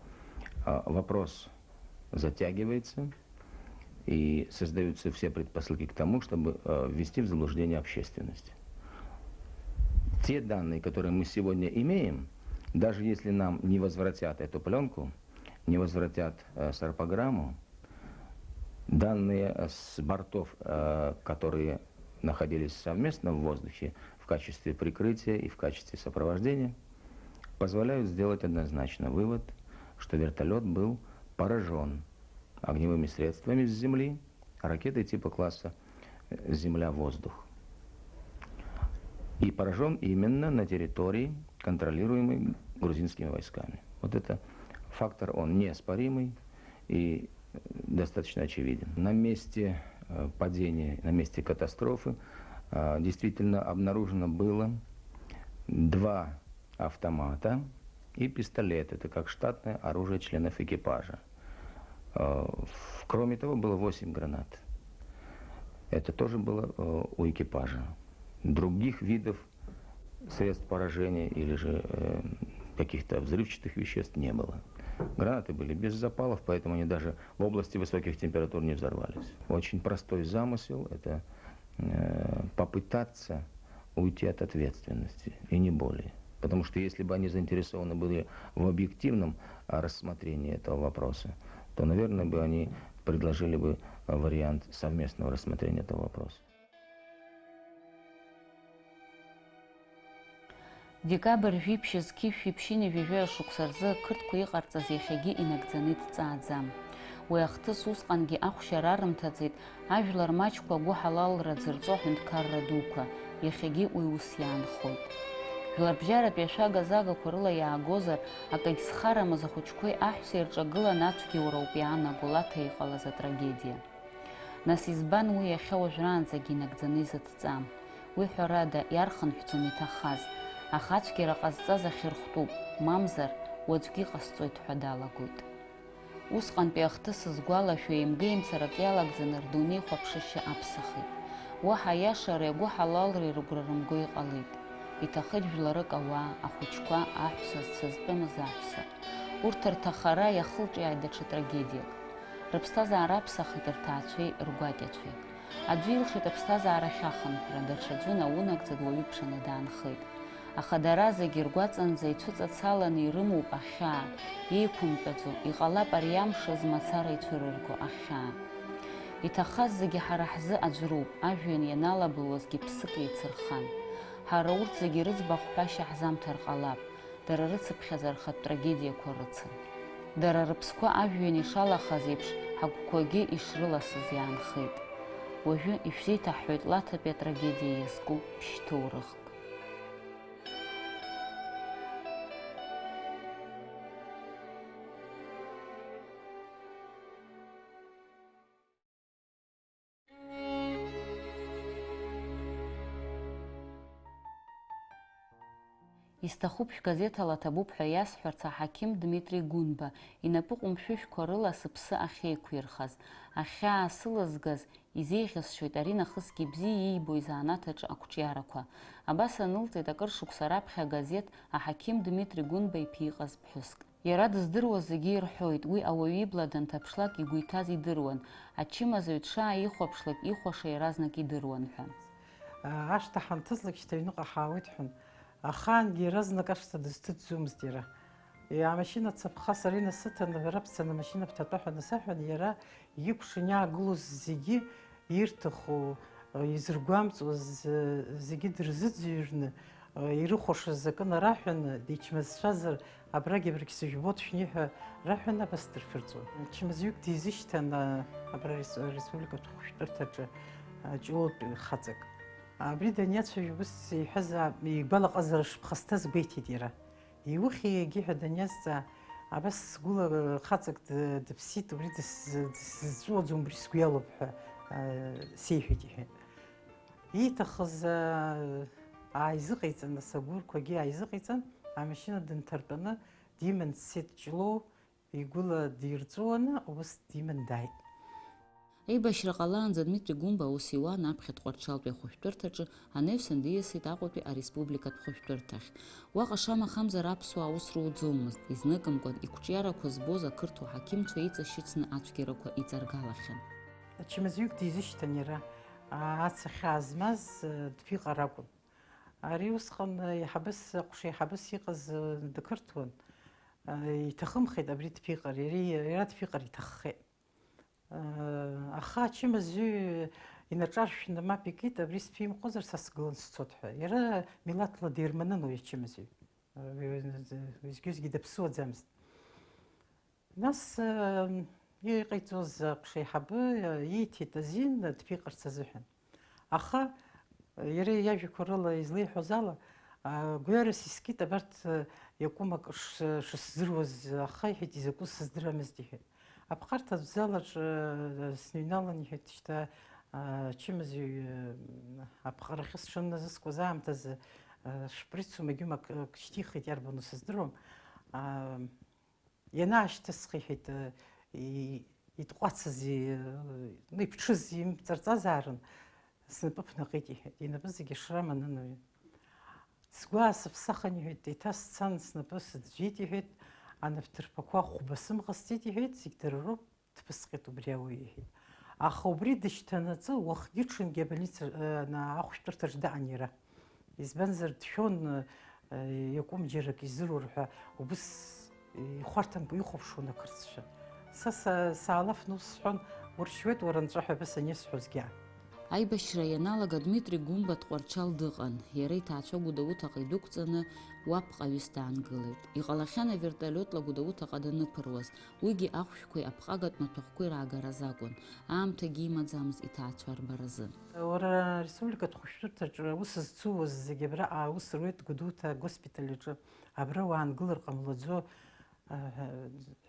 э, вопрос затягивается, и создаются все предпосылки к тому, чтобы э, ввести в заблуждение общественность. Те данные, которые мы сегодня имеем, даже если нам не возвратят эту пленку, не возвратят э, сарпограмму, данные э, с бортов, э, которые находились совместно в воздухе в качестве прикрытия и в качестве сопровождения, позволяют сделать однозначно вывод, что вертолет был поражен огневыми средствами с земли, ракетой типа класса э, «Земля-воздух». И поражен именно на территории, контролируемой грузинскими войсками. Вот это фактор, он неоспоримый и э, достаточно очевиден. На месте э, падения, на месте катастрофы э, действительно обнаружено было два автомата и пистолет. Это как штатное оружие членов экипажа. Э, в- Кроме того, было восемь гранат. Это тоже было э, у экипажа. Других видов средств поражения или же э, каких-то взрывчатых веществ не было. Гранаты были без запалов, поэтому они даже в области высоких температур не взорвались. Очень простой замысел — это э, попытаться уйти от ответственности, и не более. Потому что если бы они заинтересованы были в объективном а, рассмотрении этого вопроса, то, наверное, бы они предложили бы а, вариант совместного рассмотрения этого вопроса. Декабрь жәиԥшь зқьи шәиԥшьыни жәаҩа шықәса рзы ақырҭқәа иҟарҵаз иахьагьы инагӡаны иҭҵааӡам. Уи ахҭыс усҟангьы ахәшьара арымҭаӡеит, ажәлар маҷқәа агәыҳалалра дзырҵо аҳәынҭқарра дуқәа, иахьагьы уи ус иаанхоит. Жәларбжьаратәи ашәага-загақәа рыла иаагозар, акагь зхарамыз ахәыҷқәеи аҳәсеи рҿагыланы ацәгьоуроуп иаанаго Лаҭа иҟалаз атрагедиа. Нас избан уи иахьа уажәраанӡагьы инагӡаны изыҭҵам? Уи ҳәарада, иархынҳәӡом иҭахаз, аха ацәгьара ҟазҵаз ахьырхәтәуп, мамзар, уаҵәгьы иҟасҵоит ҳәа далагоит. Усҟантәи ахҭыс згәалашәо еимгеимцарак иалагӡаны рдунеихәаԥшышьа аԥсахит. Уаҳа аиашареи агәыҳалалреи рыгәра рымго иҟалеит. Иҭахеит жәларык ауаа, ахәыҷқәа, аҳәса зцәызтәымыз аҳәса. Урҭ рҭахара иахылҿиааит даҽа трагедиак. Рыԥсҭазаара аԥсахит рҭаацәеи ргәакьацәеи. Аӡәы илшеит аԥсҭазаара ахьахынҳәра, даҽаӡәы наунагӡа дуаҩы ԥшаны даанхеит. Аха дара зегьы ргәаҵанӡа ицәыҵацаланы ирымоуп ахьаа, еиқәымтәаӡо, иҟалап ари амш змацара ицәырырго ахьаа. Иҭахаз зегьы ҳара ҳзы аӡәроуп, ажәҩан ианалабылуазгьы ԥсык еицырхан. Ҳара урҭ зегьы рыӡбахә ҳәашьа ҳзамҭар ҟалап, дара рыцыԥхьаӡа рхатә трагедиақәа рыцын. Дара рыԥсқәа ажәҩан ишалахаз еиԥш, ҳагәқәагьы ишрыласыз иаанхеит. Уажәы ишәзеиҭаҳҳәоит Лаҭатәи атрагедиа иазку ԥшь-ҭоурыхк. Исҭахуп шәгазеҭ ала ҭабуп ҳәа иасҳәарц аҳақьым Дмитри Гәынба инапы ҟәымшәышәқәа рыла сыԥсы ахьеиқәирхаз, ахьаа сылызгаз, изеиӷьасшьоит ари нахысгьы бзиа иибо изанааҭ аҿы ақәҿиарақәа. Абас анылҵеит акыр шықәса раԥхьа агазеҭ аҳақьым Дмитри Гәынба иԥиҟаз ԥҳәыск. Иара дыздыруаз зегьы ирҳәоит, уи ауаҩы ибла данҭаԥшлак игәы иҭаз идыруан, ачымазаҩ дшааихәаԥшлак ихәаша иаразнак идыруан ҳәа. Ашҭа ҳанҭыҵлак шьҭа аҩныҟа ҳаауеит ҳәан. Ахаангьы иаразнак ашҭа дызҭыҵӡомызт иара. Амашьына цаԥха сара инасыҭаны, бара бцаны амашьына бҭатәа ҳәа насаҳәан, иара икәшан иаагылоз зегьы ирҭаху, изыргәамҵуаз зегьы дырзыӡырҩны, ирыхәашаз акы нараҳәаны, дичмазцәазар, абрагь абрагь сыжәбоит шәни ҳәа раҳәаны абас дырԥырҵуан. Чмазаҩык дизышьҭан, абра рес-, республикатә хәышәтәырҭаҿы, ҷлоутә хаҵак. Абри даниацәажәо ус иҳәазаап, игәалаҟазара шԥхасҭаз гәеиҭеит иара. Иухьи егьи ҳәа даниазҵаа, абас сгәыла хаҵак д-, дыԥсит, убри дыс-, дысзыҵәуаӡом, убри сгәы иалоуп ҳәа, а, сеиҳәеит, иҳәеит. Ииҭахыз, а, ааизыҟаиҵан, нас агәырқәагьы ааизыҟаиҵан, амашьына дынҭартәаны диман дцеит Ҷлоу, игәыла дирҵәуаны, ус диман дааит. Аибашьра ҟалаанӡа Дмитри Гәымба аус иуан аԥхьа Тҟәарчалтәи ахәышәтәырҭаҿы, анаҩсан диасит Аҟәатәи ареспубликатә хәышәтәырҭахь. Уаҟа шамахамзар аԥсуаа аус руӡомызт, изныкымкәан иқәҿиарақәа збоз ақырҭуа ҳақьымцәа иҵашьыцны ацәгьарақәа иҵаргалахьан. Ачымазаҩык дизышьҭан иара, ацахьаа змаз, Дԥиҟар акәын. Ари усҟан еиҳабыс, аҟәша еиҳабыс иҟаз дақырҭуан. Иҭахымхеит абри Дԥиҟар, иара, иара Дԥиҟар иҭаххеит. Аха ачымазаҩ инаҿаршәны мап икит, абри сԥимҟозар, са сгылан сцот ҳәа. Иара милаҭла дирманын уи ачымазаҩ. Уеизгьы-уеизгьы даԥсуаӡамызт. Нас, иҟаиҵоз аҟәша еиҳабы ииҭеит азин дԥиҟарц азыҳәан. Аха иара иажәақәа рыла излеиҳәоз ала, гәҩарас искит абарҭ иакәым акы ш-, шысзыруаз, аха, иҳәеит, изакәыз сыздырамызт, иҳәеит. Аԥҟарҭа аӡәӡәалаҿ, э, сныҩналан, иҳәеит, шьҭа, э, ачымазаҩ, э, аԥҟарахьы сҽынназыскуаз аамҭазы, э, шприцу магьум ак, ак шьҭихит, иарбану сыздыруам. А, ианаашьҭысх, иҳәеит, э, и-, итҟәацыз, и-, ну, иԥҽыз имҵарҵазаарын, снапы ԥнаҟеит, иҳәеит. Инапы зегьы ашрам анын уи. Сгәы аасыԥсахын, иҳәеит, еиҭа сцан, снапы сыӡәӡәеит, иҳәеит, анапҭырԥақәа хәба сымҟасҵеит, иҳәеит, зегь дара роуп, дԥысҟеит убри ауаҩы, иҳәеит. Аха убри дышьҭанаҵы, уахгьы-ҽынгьы абольница, э, на-, ахәшәтәырҭаҿ даҟан иара. Избанзар, дшәон, э, иакәым џьарак изырур ҳәа, убыс ихәарҭамкәа ихәаԥшуан ақырҭцәа. Са са-, саалафны ус сҳәон, уршьуеит уара нҵәа ҳәа абас анисҳәозгьы. Аибашьра ианалага Дмитри Гәымба Тҟәарчал дыҟан. Иара иҭаацәа Гәдоуҭаҟа идәықәҵаны уа ԥҟаҩыс даангылеит. Иҟалахьан авертолиотла Гәдоуҭаҟа даныԥыруаз, уигьы ахәшәқәеи аԥҟагатә маҭәахәқәеи раагара азакәын. Аамҭагьы имаӡамызт иҭаацәа рбаразы. Уара ареспубликатә хәышәтәырҭаҿы аус зцуаз зегьы абра аус руеит Гәдоуҭа агоспиталь аҿы. Абра уаангылар ҟамлаӡо, а, ҳәа,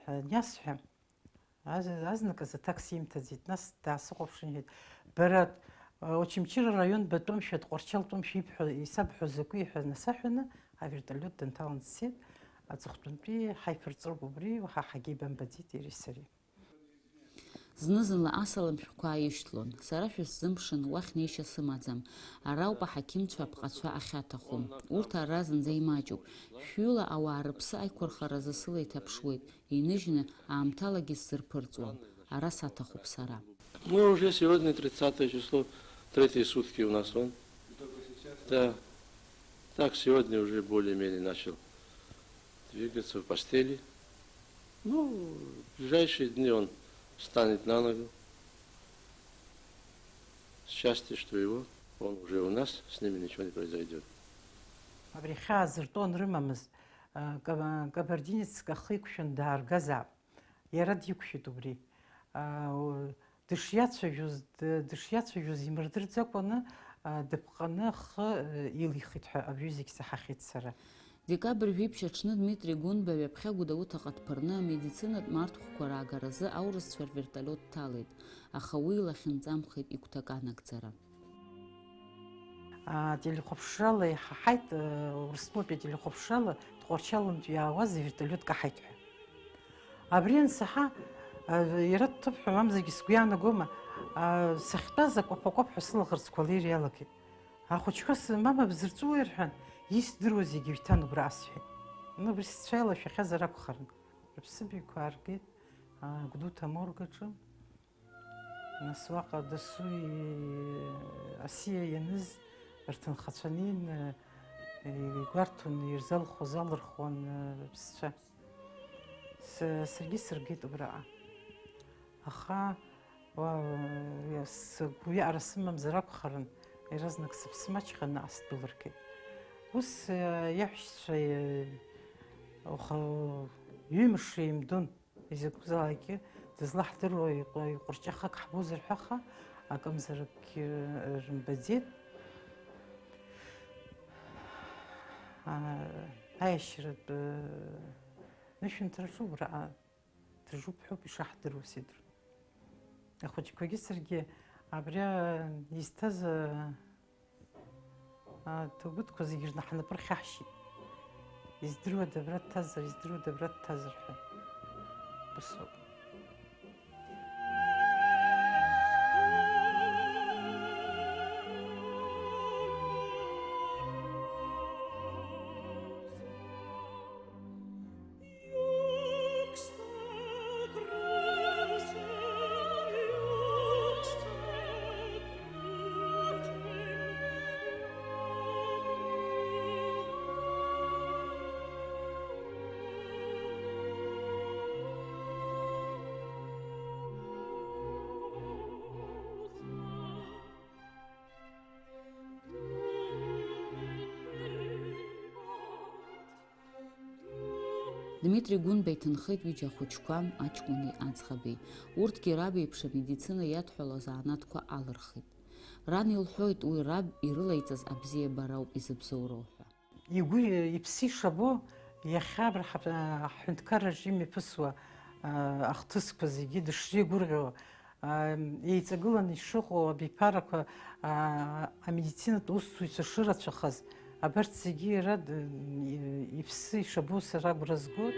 ҳәа аниасҳәа, аз-, азныказы аҭак симҭаӡеит, нас даасыхәаԥшын, иҳәеит, бара, а, Очамчыра араион батәымшәа, Тҟәарчалтәымшәа ибҳәо, исабҳәо закәи ҳәа насаҳәаны, авертолиот дынҭалан дцеит, аҵыхәтәантәи ҳаиԥырҵроуп убри, уаҳа ҳагьеибамбаӡеит иареи сареи. Зны-зынла асалам шәҟәқәа ааишьҭлон. Сара шәысзымԥшын, уахь неишьа сымаӡам. Ара ауп аҳақьымцәа аԥҟацәа ахьаҭаху. Урҭ ара зынӡа имаҷуп. Шәҩыла ауаа рыԥсы аиқәырхаразы сыла иҭаԥшуеит, иныжьны аамҭалагьы сзырԥырҵуам. Ара саҭахуп сара. Мы уже сегодня тридцатое число, третьи сутки у нас он. Да. Так, сегодня уже более-менее начал двигаться в постели. Ну, в ближайшие дни он встанет на ногу. Счастье, что его, он уже у нас, с ними ничего не произойдет. Абри хьаа зыртәо анрымамыз, а, ка-, кабардинецк ахы иқәшәан дааргазаап. Иара диқәшәеит убри. А, у-, дышиацәажәоз, д-, дышиацәажәоз имырдырӡакәаны, а, дыԥҟаны ахы, э, илихит ҳәа абри зегь саҳахьеит сара. Декабрь жәиԥшь аҽны Дмитри Гәынба ҩаԥхьа Гәдоуҭаҟа дԥырны амедицинатә марҭхәқәа раагаразы аурысцәа рвертолиот дҭалеит, аха уи илахьынҵамхеит игәҭакы анагӡара. Ателехәаԥшрала иҳаҳаит, Урыстәылатәи ателехәаԥшрала Тҟәарчалнтә иаауаз авертолиот каҳаит ҳәа. Абри ансаҳа, иара дҭыԥ ҳәа мамзаргьы сгәы иаанагома, сахьтәаз акәаԥ-акәаԥ ҳәа сылаӷырӡқәа леир иалагеит. Ахәыҷқәа сымама бзырҵәуеи рҳәан, исдыруа зегьы ҩҭан убра асҳәеит. Ну, убри сцәа иалашәахьазар акәхарын. Рыԥсыбаҩқәа ааргеит, Гәдоуҭа аморг аҿы. Нас уаҟа дасу и-, асиа ианыз рҭынхацәа неин, игәарҭон, ирзалхуаз алырхуан, рыԥсцәа. С-, саргьы сыргеит убраҟа. Аха, уа, сгәы иаара сымамзар акәхарын, иаразнак сыԥсы маҷханы астәылыргеит. Ус, э, иаҳәшьцәа, э, уаха ҩымш еимдон, изакәызаалакгьы дызлаҳдыруа иҟ-, иҟәырҷахак ҳбозар ҳәа, аха акымзаракгьы рымбаӡеит. А, аиашьратә, э, нышәынҭраҿы убраҟа дыржуп ҳәоуп ишаҳдыруа, сидыр. Ахәыҷқәагьы саргьы абри изҭаз, а, аҭоубыҭқәа зегьы рны ҳнапы рхьаҳшьит. Издыруада абра дҭазар, издыруада абра дҭазар ҳәа. Усоуп. Дмитри Гәынба иҭынхеит ҩыџьа ахәыҷқәа, аҷкәыни аӡӷаби. Урҭгьы раб иеиԥш амедицина иадҳәалоу азанааҭқәа алырхит. Ран илҳәоит, уи раб ирылаиҵаз абзиабара ауп изыбзоуроу ҳәа. Игәы, иԥсы ишабо, иахьа абра ҳа-, ҳҳәынҭқарраҿы имҩаԥысуа, а, ахҭысқәа зегьы дышреигәырӷьо, еиҵагыланы ишыҟоу абиԥарақәа, амедицинатә усзуҩцәа шырацәахаз, абарҭ зегьы иара д-, иԥсы ишабо сара агәра згоит.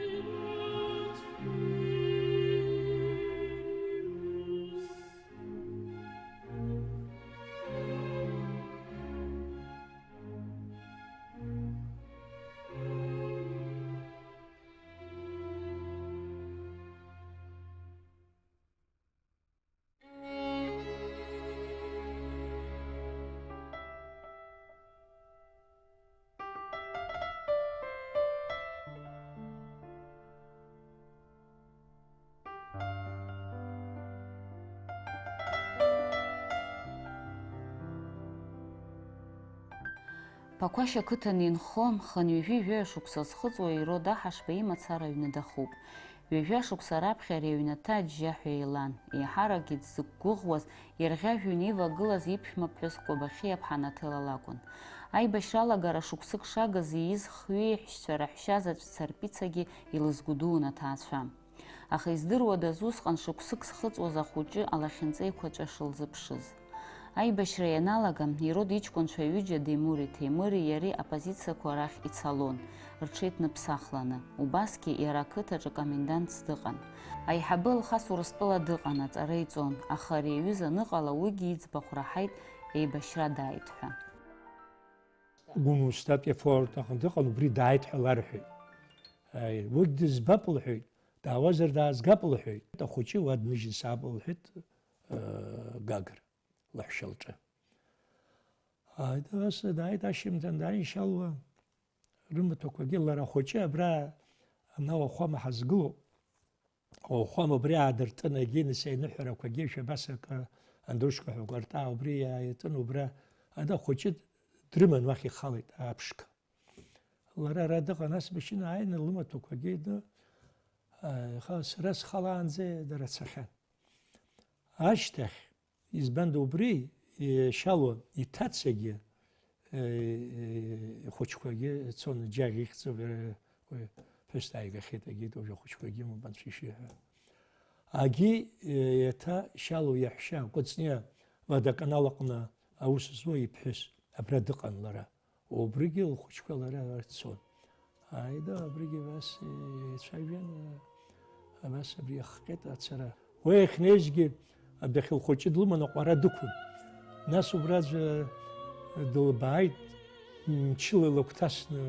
Ԥақәашь ақыҭан инхо, хынҩажәи жәаҩа шықәса зхыҵуа Ирод Аҳашба имацара аҩны дахуп. Ҩажәа шықәса раԥхьа ари аҩнаҭа аџьџьаҳәа еилан, еиҳаракгьы дзықәгәыӷуаз, ирӷьажәҩаны ивагылаз иԥшәма ԥҳәыс Кәабахьиа ԥҳа Наҭела лакәын. Аибашьра алагара шықәсык шагыз ииз хҩы иаҳәшьцәа раҳәшьа заҵә Царпицагьы илызгәыдуун аҭаацәа. Аха издыруадаз усҟан шықәсык зхыҵуаз ахәыҷы алахьынҵа еиқәаҵәа шылзыԥшыз. Аибашьра ианалага, Ирод иҷкәынцәа ҩыџьа Демури Ҭемыри иареи апозициақәа рахь ицалон, рҽеиҭныԥсахланы. Убасгьы иара ақыҭаҿы комендантс дыҟан. Аиҳабы Алхас Урыстәыла дыҟан, аҵара иҵон, аха ари аҩыза аныҟала уигьы иӡбахә раҳаит, еибашьра дааит ҳәа. Гәымсҭатәи афронт аҟны дыҟан, убри дааит ҳәа ларҳәеит. Аи, уигь дызбап лҳәеит, даауазар даазгап лҳәеит. Ахәыҷы уа дныжьын саап лҳәеит, э, Гагра лаҳәшьа лҿы. Ааит, ас дааит, ашьыжьымҭан дааин, Шьалуа рымаҭәақәагьы лара ахәыҷы абра ана уахәама ҳазгылоуп. Уахәама убри аадыртын, егьи нас аиныҳәарақәагьы шәа абас акы андрушка ҳәа кәартаа убри иааитын, убра ада ахәыҷы дрыман уахь ихалеит аԥшқа. Лара ара дыҟан, ас машьына ааины лымаҭәақәагьы ины, а, иха-, сара схалаанӡа дара цахьан. Ашьҭахь, избанда убри, е, Шьалуа иҭацагьы, е, е, ихәыҷқәагьы цон, Џьаӷь ихьӡуп, е, уи ԥҳәыс дааигахьеит, агьеит уажә ахәыҷқәагьы имоуп, анцәа ишиҳәа. Агьи, е, еиҭа Шьалуа иаҳәшьа Кәыҵниа водоканал аҟны аус зуа иԥҳәыс, абра дыҟан лара. Убригьы лхәыҷқәа лара ара дцон. Ааи да, абригьы абас еицәажәан, абас абри иахҟьеит ацара. Уи иахьнеизгьы адәахьы лхәыҷы длыман аҟәара дықәын. Нас убра аӡәы дылбааит, мчыла илакәҭасны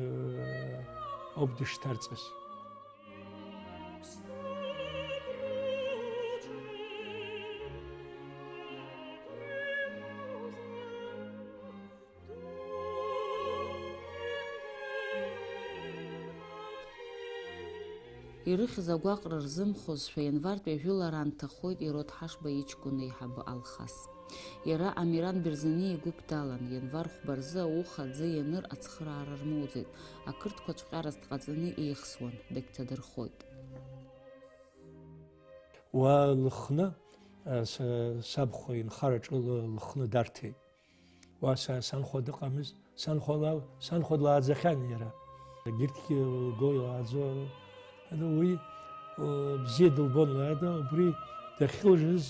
ауп дышҭарҵаз. Ирыхьыз агәаҟра рзымхозшәа, ианвартәи ажәылара аанҭахоит Ирод Ҳашба иҷкәын еиҳабы Алхас. Иара Амиран Берзани игәыԥ далан, ианвар хәба рзы ауха аӡы ианыр ацхыраара рмоуӡеит, ақырҭқәа цәҟьарас дҟаҵаны еихсуан, дагьҭадырхоит. Уа Лыхны, а, са-, сабхәа инхараҿы Лы-, Лыхны дарҭеит. Уа са-, санхәа дыҟамызт, санхәа ла-, санхәа длааӡахьан иара. Егьырҭгьы лгәы иааӡо, уи, ы, бзиа дылбон, лара убри дахьылжыз,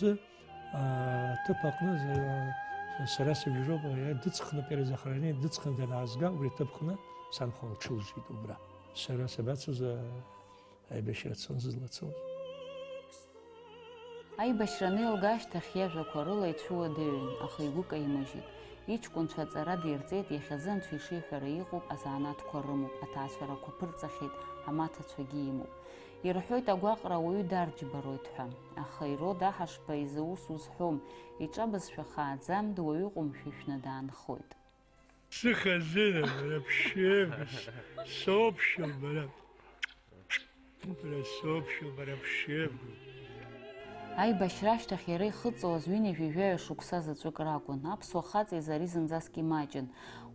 а, аҭыԥ аҟны за-, сара сыбжьоуп, иара дыҵхны, перезахоронение дыҵхны данаазга, убри аҭыԥ аҟны санхәа лҽылжит убра. Сара сабацоз, а, Аибашьра цон зызлацоз. Аибашьра анеилга ашьҭахь иажәақәа рыла ицәуадаҩын, аха игәы каимыжьит. Иҷкәынцәа аҵара дирҵеит, иахьазы анцәа ишиҳәара иҟоуп, азанааҭқәа рымоуп, аҭаацәарақәа ԥырҵахьеит, амаҭацәагьы имоуп. Ирҳәоит, агәаҟра ауаҩы дарџьбароит ҳәа. Аха Ирод Аҳашба изы ус узҳәом, иҿы абызшәа хааӡам, дуаҩы ҟәымшәышәны даанхоит. Сыхазына, бара, ԥшьеивгас, соуԥшәыл, бара. Бара, соуԥшәыл, бара, ԥшьеивгас. Аибашьра ашьҭахь иара ихыҵуаз ҩынҩажәи жәаҩа шықәса заҵәык ракәын. Аԥсуа хаҵа изы ари зынӡаск имаҷын.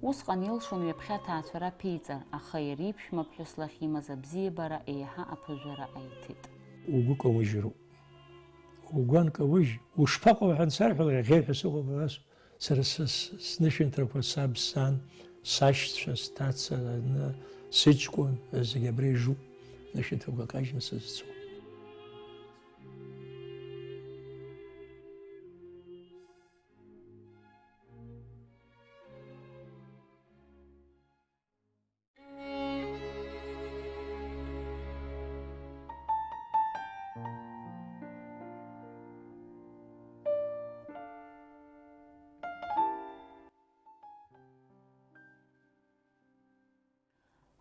Усҟан илшон ҩаԥхьа аҭаацәара ԥиҵар, аха иара иԥшәма ԥҳәыс лахь имаз абзиабара еиҳа аԥыжәара аиҭеит. Угәы каужьроуп. Угәы анкаужь, ушԥаҟоу ҳәа ансарҳәалак, аӷьеҩҳәа сыҟоуп, абас. Сара са-, с-, снышәынҭрақәа саб, сан, сашьцәа, сҭаца, аны, сыҷкәын, зегь абра ижуп, нышәынҭрақәа кажьны сызцу.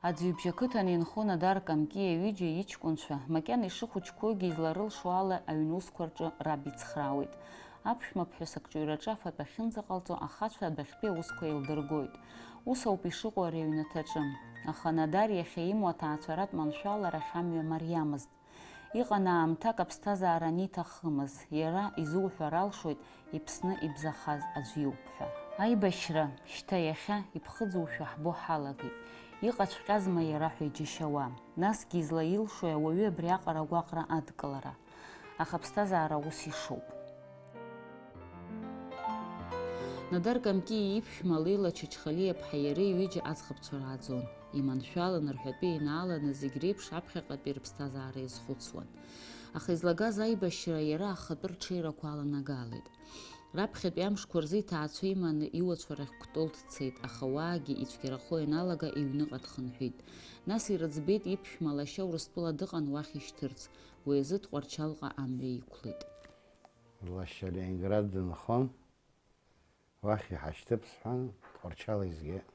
Аӡҩыбжь ақыҭан инхо Надар Камкиа ҩыџьа иҷкәынцәа, макьана ишыхәыҷқәоугьы изларылшо ала, аҩнусқәа рҿы раб ицхраауеит. Аԥшәмаԥҳәыс акҿыҩраҿы афатә ахьынӡаҟалҵо ахацәа адәахьтәи аусқәа еилдыргоит. Ус ауп ишыҟоу ари аҩнаҭаҿы. Аха Надар иахьа имоу аҭаацәаратә маншәаларахь амҩа мариамызт. Иҟан аамҭак аԥсҭазаара аниҭахымыз, иара изуҳәар алшоит, иԥсны ибзахаз аӡә иоуп ҳәа. Аибашьра, шьҭа иахьа иԥхыӡушәа ҳбо ҳалагеит. Иҟаҵәҟьазма иара ҳәа иџьашьауа? Насгьы излаилшои ауаҩы абриаҟара агәаҟра адкылара? Аха аԥсҭазаара ус ишоуп. Надар Камкиа иԥшәма Леила Чачхалиаԥҳа иареи ҩыџьа аӡӷабцәа рааӡон. Иманшәаланы, рҳәатәы инааланы, зегь реиԥш аԥхьаҟатәи рыԥсҭазаара иазхәыцуан. Аха излагаз аибашьра иара ахатәы рҽеирақәа аланагалеит. Раԥхьатәи амшқәа рзы иҭаацәа иманы иуацәа рахь Кәтол дцеит, аха уаагьы ицәгьарахо ианалага иҩныҟа дхынҳәит. Нас ирыӡбеит иԥшәма лашьа Урыстәыла дыҟан уахь ишьҭырц, уи азы Тҟәарчалҟа амҩа иқәлеит. Лашьа Ленинград дынхон, уахь иҳашьҭып сҳәан, Тҟәарчал изгеит.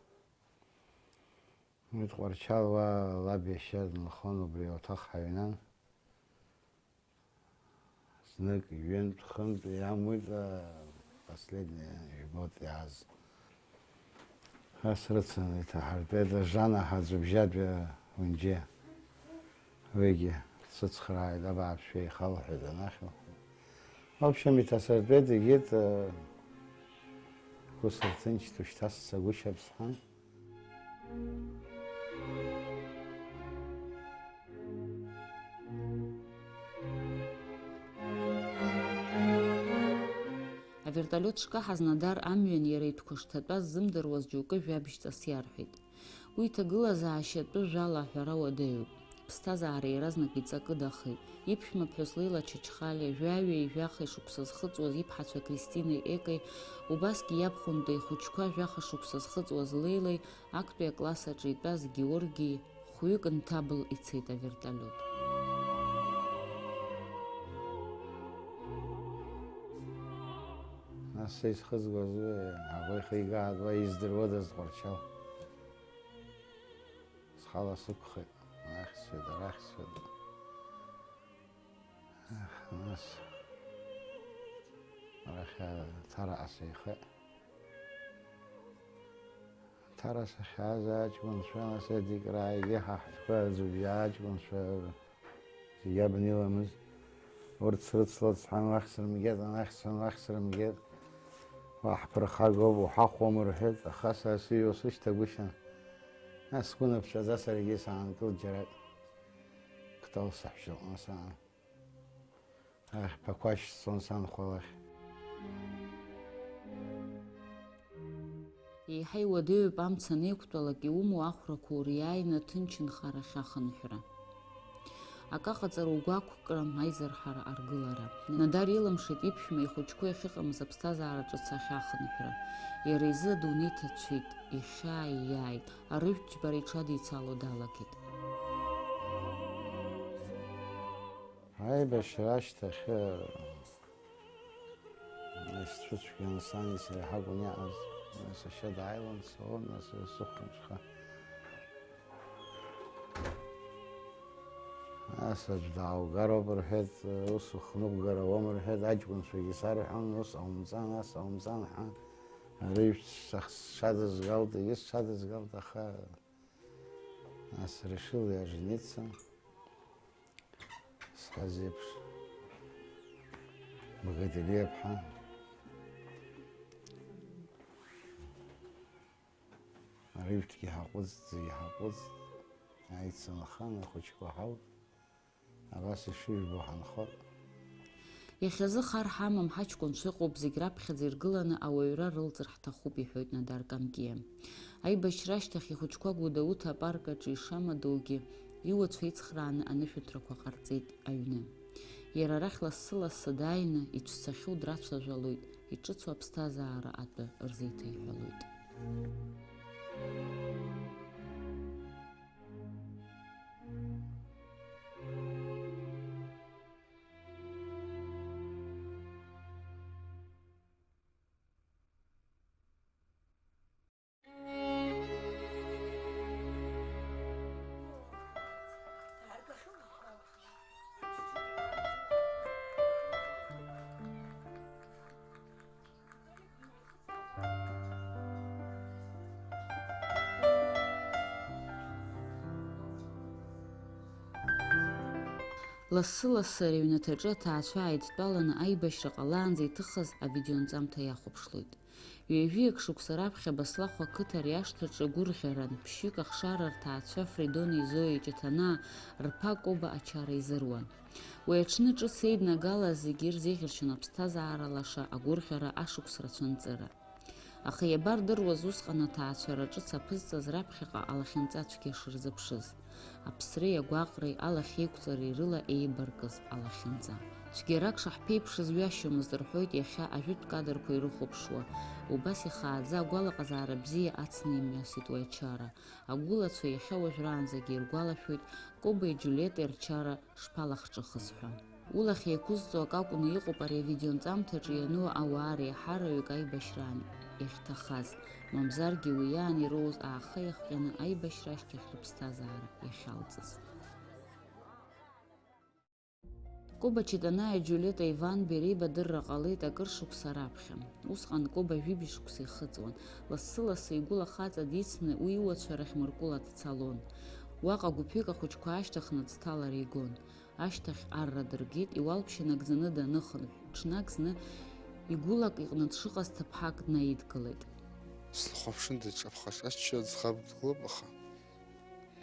Уи Тҟәарчал уа лаб иашьа дынхон, убри ауаҭах ҳаҩнан. Знык, ҩынтә, хынтә иамуит, а, последние жәбоит иааз. Ас рыцын иҭаҳартәеит, Жана ҳаӡәыбжьатәи Унџье. Уигьы дсыцхрааит, абааԥшҩы еихалҳәеит анахь. В общем, иҭасыртәеит, егьит, э, қәыса рҭынчт, ушьҭа сцагәышьап сҳәан. Авертолиот шкаҳаз Надар амҩан иара итәқәа шҭатәаз ззымдыруаз џьоукы жәабжьҵас иарҳәеит. Уи иҭагылазаашьа атәы жәала аҳәара уадаҩуп. Ԥсҭазаара иаразнак иҵакыдахеит. Иԥшәмаԥҳәыс Леила Чачхалиа, жәаҩеи жәахеи шықәса зхыҵуаз иԥҳацәа Кристинеи Екеи, убасгьы иаб Хәынтеи ихәыҷқәа жәаха шықәса зхыҵуаз Леилеи, актәи акласс аҿы итәаз Георгии, хәҩык нҭабыл ицеит авертолиот. Нас са исхызгоз уи аӷа ихигааит, уа издыруадаз Тҟәарчал. Схала сықәхеит, арахь сцеит, арахь сцеит. Ах, нас арахь Ҭараҟа сеихеит. Ҭара сахьааз аҷкәынцәа, нас Едик рааигьы ҳа ҳтәқәа аӡәыбжьа аҷкәынцәа Иаб иламыз, урҭ срыцлоит сҳәан, уахь срымгеит, анахь сҳәан, уахь срымгеит. Уаҳԥырхагоуп, уҳахәом рҳәеит, аха са сыҩуа сышьҭагәышьан. Нас сгәы напцәаӡа саргьы саанкылт џьарак. Кәтол саҳәшьаҟны саан. Ахьԥақәа шьцон санхәа лахь. Еиҳа иуадаҩуп амца анеиқәтәалак, иумоу ахәрақәа уриааины аҭынчынхарахь ахынҳәра. Акы аҟаҵара угәақәкрам, аизырҳара аргылара. Надар илымшеит иԥшәма ихәыҷқәа иахьыҟамыз аԥсҭазаара ҿыц ахь ахынҳәра. Иара изы адунеи ҭацәит, ихьаа ииааит, арыжәтә џьбара иҽадицало далагеит. Аибашьра ашьҭахь, исцәыцәгьан, сани сареи ҳакәын иаҟаз. Сашьа дааиуан, сцон, нас сыхәмаҽха. Нас аӡә дааугароуп рҳәеит, ус ухныҟәгар ауам рҳәеит, аҷкәынцәагьы сарҳәон, ус ҟаумҵан, ас ҟаумҵан ҳәа. Арыжәтә сшадызгалт, егьыс сшадызгалт, аха нас решил я жениться. Сҳәаз еиԥш, Богателиаԥҳа арыжәтәгьы ҳаҟәыҵт, зегьы ҳаҟәыҵт, аицынхан, ахәыҷқәа ҳауп, абас ишыжәбо ҳанхоит. Иахьазы хар ҳамам, ҳаҷкәынцәа ыҟоуп, зегь раԥхьаӡа иргыланы ауаҩра рылҵыр ҳҭахуп, иҳәоит Надар Камкиа. Аибашьра ашьҭахь ихәыҷқәа Гәдоуҭа апарк аҿы ишамадоугьы, иуацәа ицхрааны анышәынҭрақәа ҟарҵеит аҩны. Иара арахь лассы-лассы дааины, ицәцахьоу драцәажәалоит, иҿыцу аԥсҭазаара атәы рзеиҭеиҳәалоит. Лассы-лассы ари аҩнаҭаҿы аҭаацәа ааидтәаланы аибашьра ҟалаанӡа иҭыхыз авидеонҵамҭа иахәаԥшлоит. Ҩажәиак шықәса раԥхьа Баслахә ақыҭа ари ашҭаҿы гәырӷьаран, ԥшьҩык ахшара рҭаацәа Фридони Зоеи Ҷыҭанаа рԥа Коба ачара изыруан. Уи аҽны ҿыц еиднагалаз зегьы ирзеӷьаршьон аԥсҭазаара лаша, агәырӷьара, ашықәс рацәа анҵыра. Аха иабардыруаз усҟан аҭаацәара ҿыц аԥызҵаз раԥхьаҟа алахьынҵа цәгьа шырзыԥшыз. Аԥсреи агәаҟреи алахьеиқәҵареи рыла еибаркыз алахьынҵа. Цәгьарак шаҳԥеиԥшыз ҩашьомызт, рҳәоит иахьа ажәытә кадрқәа ирыхәаԥшуа. Убас ихааӡа агәалаҟазаара бзиа ацны имҩасит уи ачара. Агәылацәа иахьа уажәраанӡагьы иргәалашәоит Кобеи Џьулиетеи рчара шԥалахҿыхыз ҳәа. Улахь еиқәызҵо акы акәны иҟоуп ари авидеонҵамҭаҿы иану ауаа реиҳараҩык аибашьраан иахьҭахаз, мамзаргьы уи иаан ироуз ааха иахҟьаны аибашьра ашьҭахь рыԥсҭазаара иахьалҵыз. Коба Ҷыҭанааи Џьулиета Иванбеи реибадырра ҟалеит акыр шықәса раԥхьа. Усҟан Коба жәибжь шықәса ихыҵуан. Лассы-лассы игәыла хаҵа дицны уи иуацәа рахь Мыркәыла дцалон. Уаҟа гәыԥҩык ахәыҷқәа аашьҭыхны ӡҭалара игон. Ашьҭахь арра дыргеит, иуалԥшьа нагӡаны даныхынҳә, ҽнак зны игәылак иҟны дшыҟаз ҭыԥҳак днаидгылеит. Слыхәаԥшын, дыҿаԥха-ҿаччо аӡӷаб дгылоуп, аха,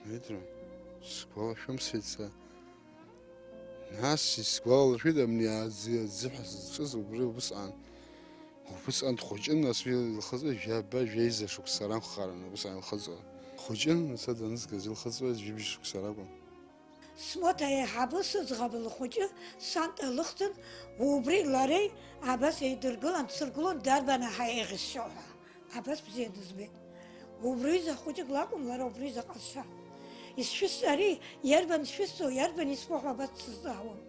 Дмитри, сгәалашәом сеиҵа. Нас исгәалашәеит, абни аӡы, аӡыҳәа зызҿыз убри убысҟан. Убысҟан дхәыҷын, нас уи илхыҵуа жәаба, жәеиза шықәса рамхаран, убысҟан илхыҵуа. Дхәыҷын, са данызгаз илхыҵуаз жәибжь шықәса ракәын. Смоҭа аиҳабы сыӡӷаб лхәыҷы Санта лыхьӡын, убри лареи абас еидыргылан, дсыргылон, дарбан аҳа еиӷьысшьо ҳәа. Абас бзиа дызбеит. Убри изы хәыҷык лакәым, лара убри изы ҟазшьа. Исшәысҵари, иарбан сшәысҵо, иарбан исҳәо ҳәа абас дсызҵаауам.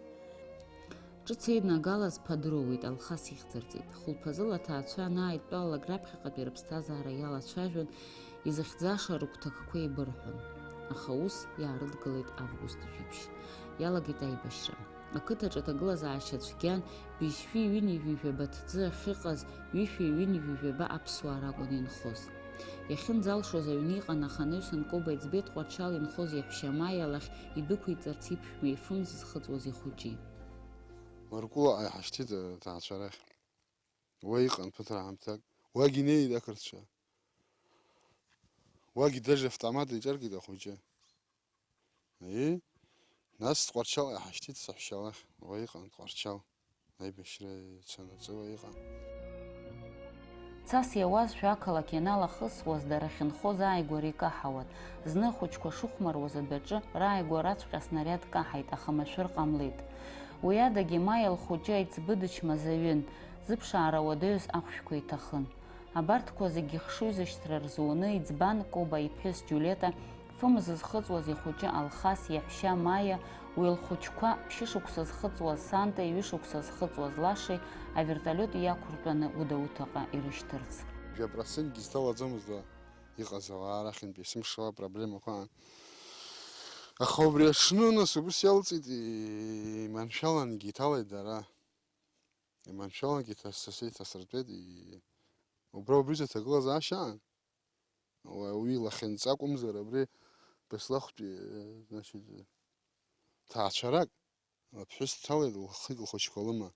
Ҿыц еиднагалаз ԥа дроуит, Алхас ихьӡырҵеит. Хәылԥазыла аҭаацәа анааидтәалалак раԥхьаҟатәи рыԥсҭазаара иалацәажәон, изыхьӡаша рыгәҭакқәа еибырҳәон. Аха ус иаарыдгылеит август жәиԥшь. Иалагеит аибашьра. Ақыҭаҿы аҭагылазаашьа цәгьан, быжьшәи ҩынҩажәи жәаба ҭӡы ахьыҟаз, ҩышәи ҩынҩажәи жәаба аԥсуаа ракәын инхоз. Иахьынӡалшоз аҩны иҟан, аха анаҩсан Коба иӡбеит Тҟәарчал инхоз иаҳәшьа Маиа лахь идәықәиҵарц иԥшәма, ифымз зхыҵуаз ихәыҷы. Маркулаҟа иҳашьҭит аҭаацәа рахь. Уа иҟан ԥыҭраамҭак. Уагь инеит ақырҭцәа. Уагь даже автомат иҿаркит ахәыҷы. Ии, нас Тҟәарчалҟа иҳашьҭит саҳәшьа лахь, уа иҟан Тҟәарчал, аибашьра ицанаҵы уа иҟан. Цас иауазшәа ақалақь ианалахысуаз, дара ахьынхоз ааигәара икаҳауан. Зны ахәыҷқәа шыхәмаруаз адәаҿы рааигәараҵәҟьа аснариад каҳаит, аха машәыр ҟамлеит. Уи адагьы Маиа лхәыҷы аиҵбы дычмазаҩын, зыԥшаара уадаҩыз ахәшәқәа иҭахын. Абарҭқәа зегьы хшыҩзышьҭра рзуны иӡбан Коба иԥҳәыс Џьулета, фымз зхыҵуаз ихәыҷы Алхас, иаҳәшьа Маиа, уи лхәыҷқәа, ԥшьышықәса зхыҵуаз Санта, ҩышықәса зхыҵуаз Лашеи, авертолиот иақәыртәаны Гәдоуҭаҟа ирышьҭырц. Жәа процентгьы изҭалаӡомызт уа иҟаз ауаа рахьынтәи есымшала апроблемақәа аан. Аха убри аҽны, нас, убыс иалҵит, иманшәалангьы иҭалеит дара. Иманшәалангьы иҭас-, са сеиҭасыртәеит, и-, убра убри зыҭагылазаашьа аан. Уа-, уи лахьынҵа акәымзар, абри Беслахәтәи, э, значит, ҭаацәарак, лыԥҳәыс дҭалеит, лхык лхәыҷқәа лыман.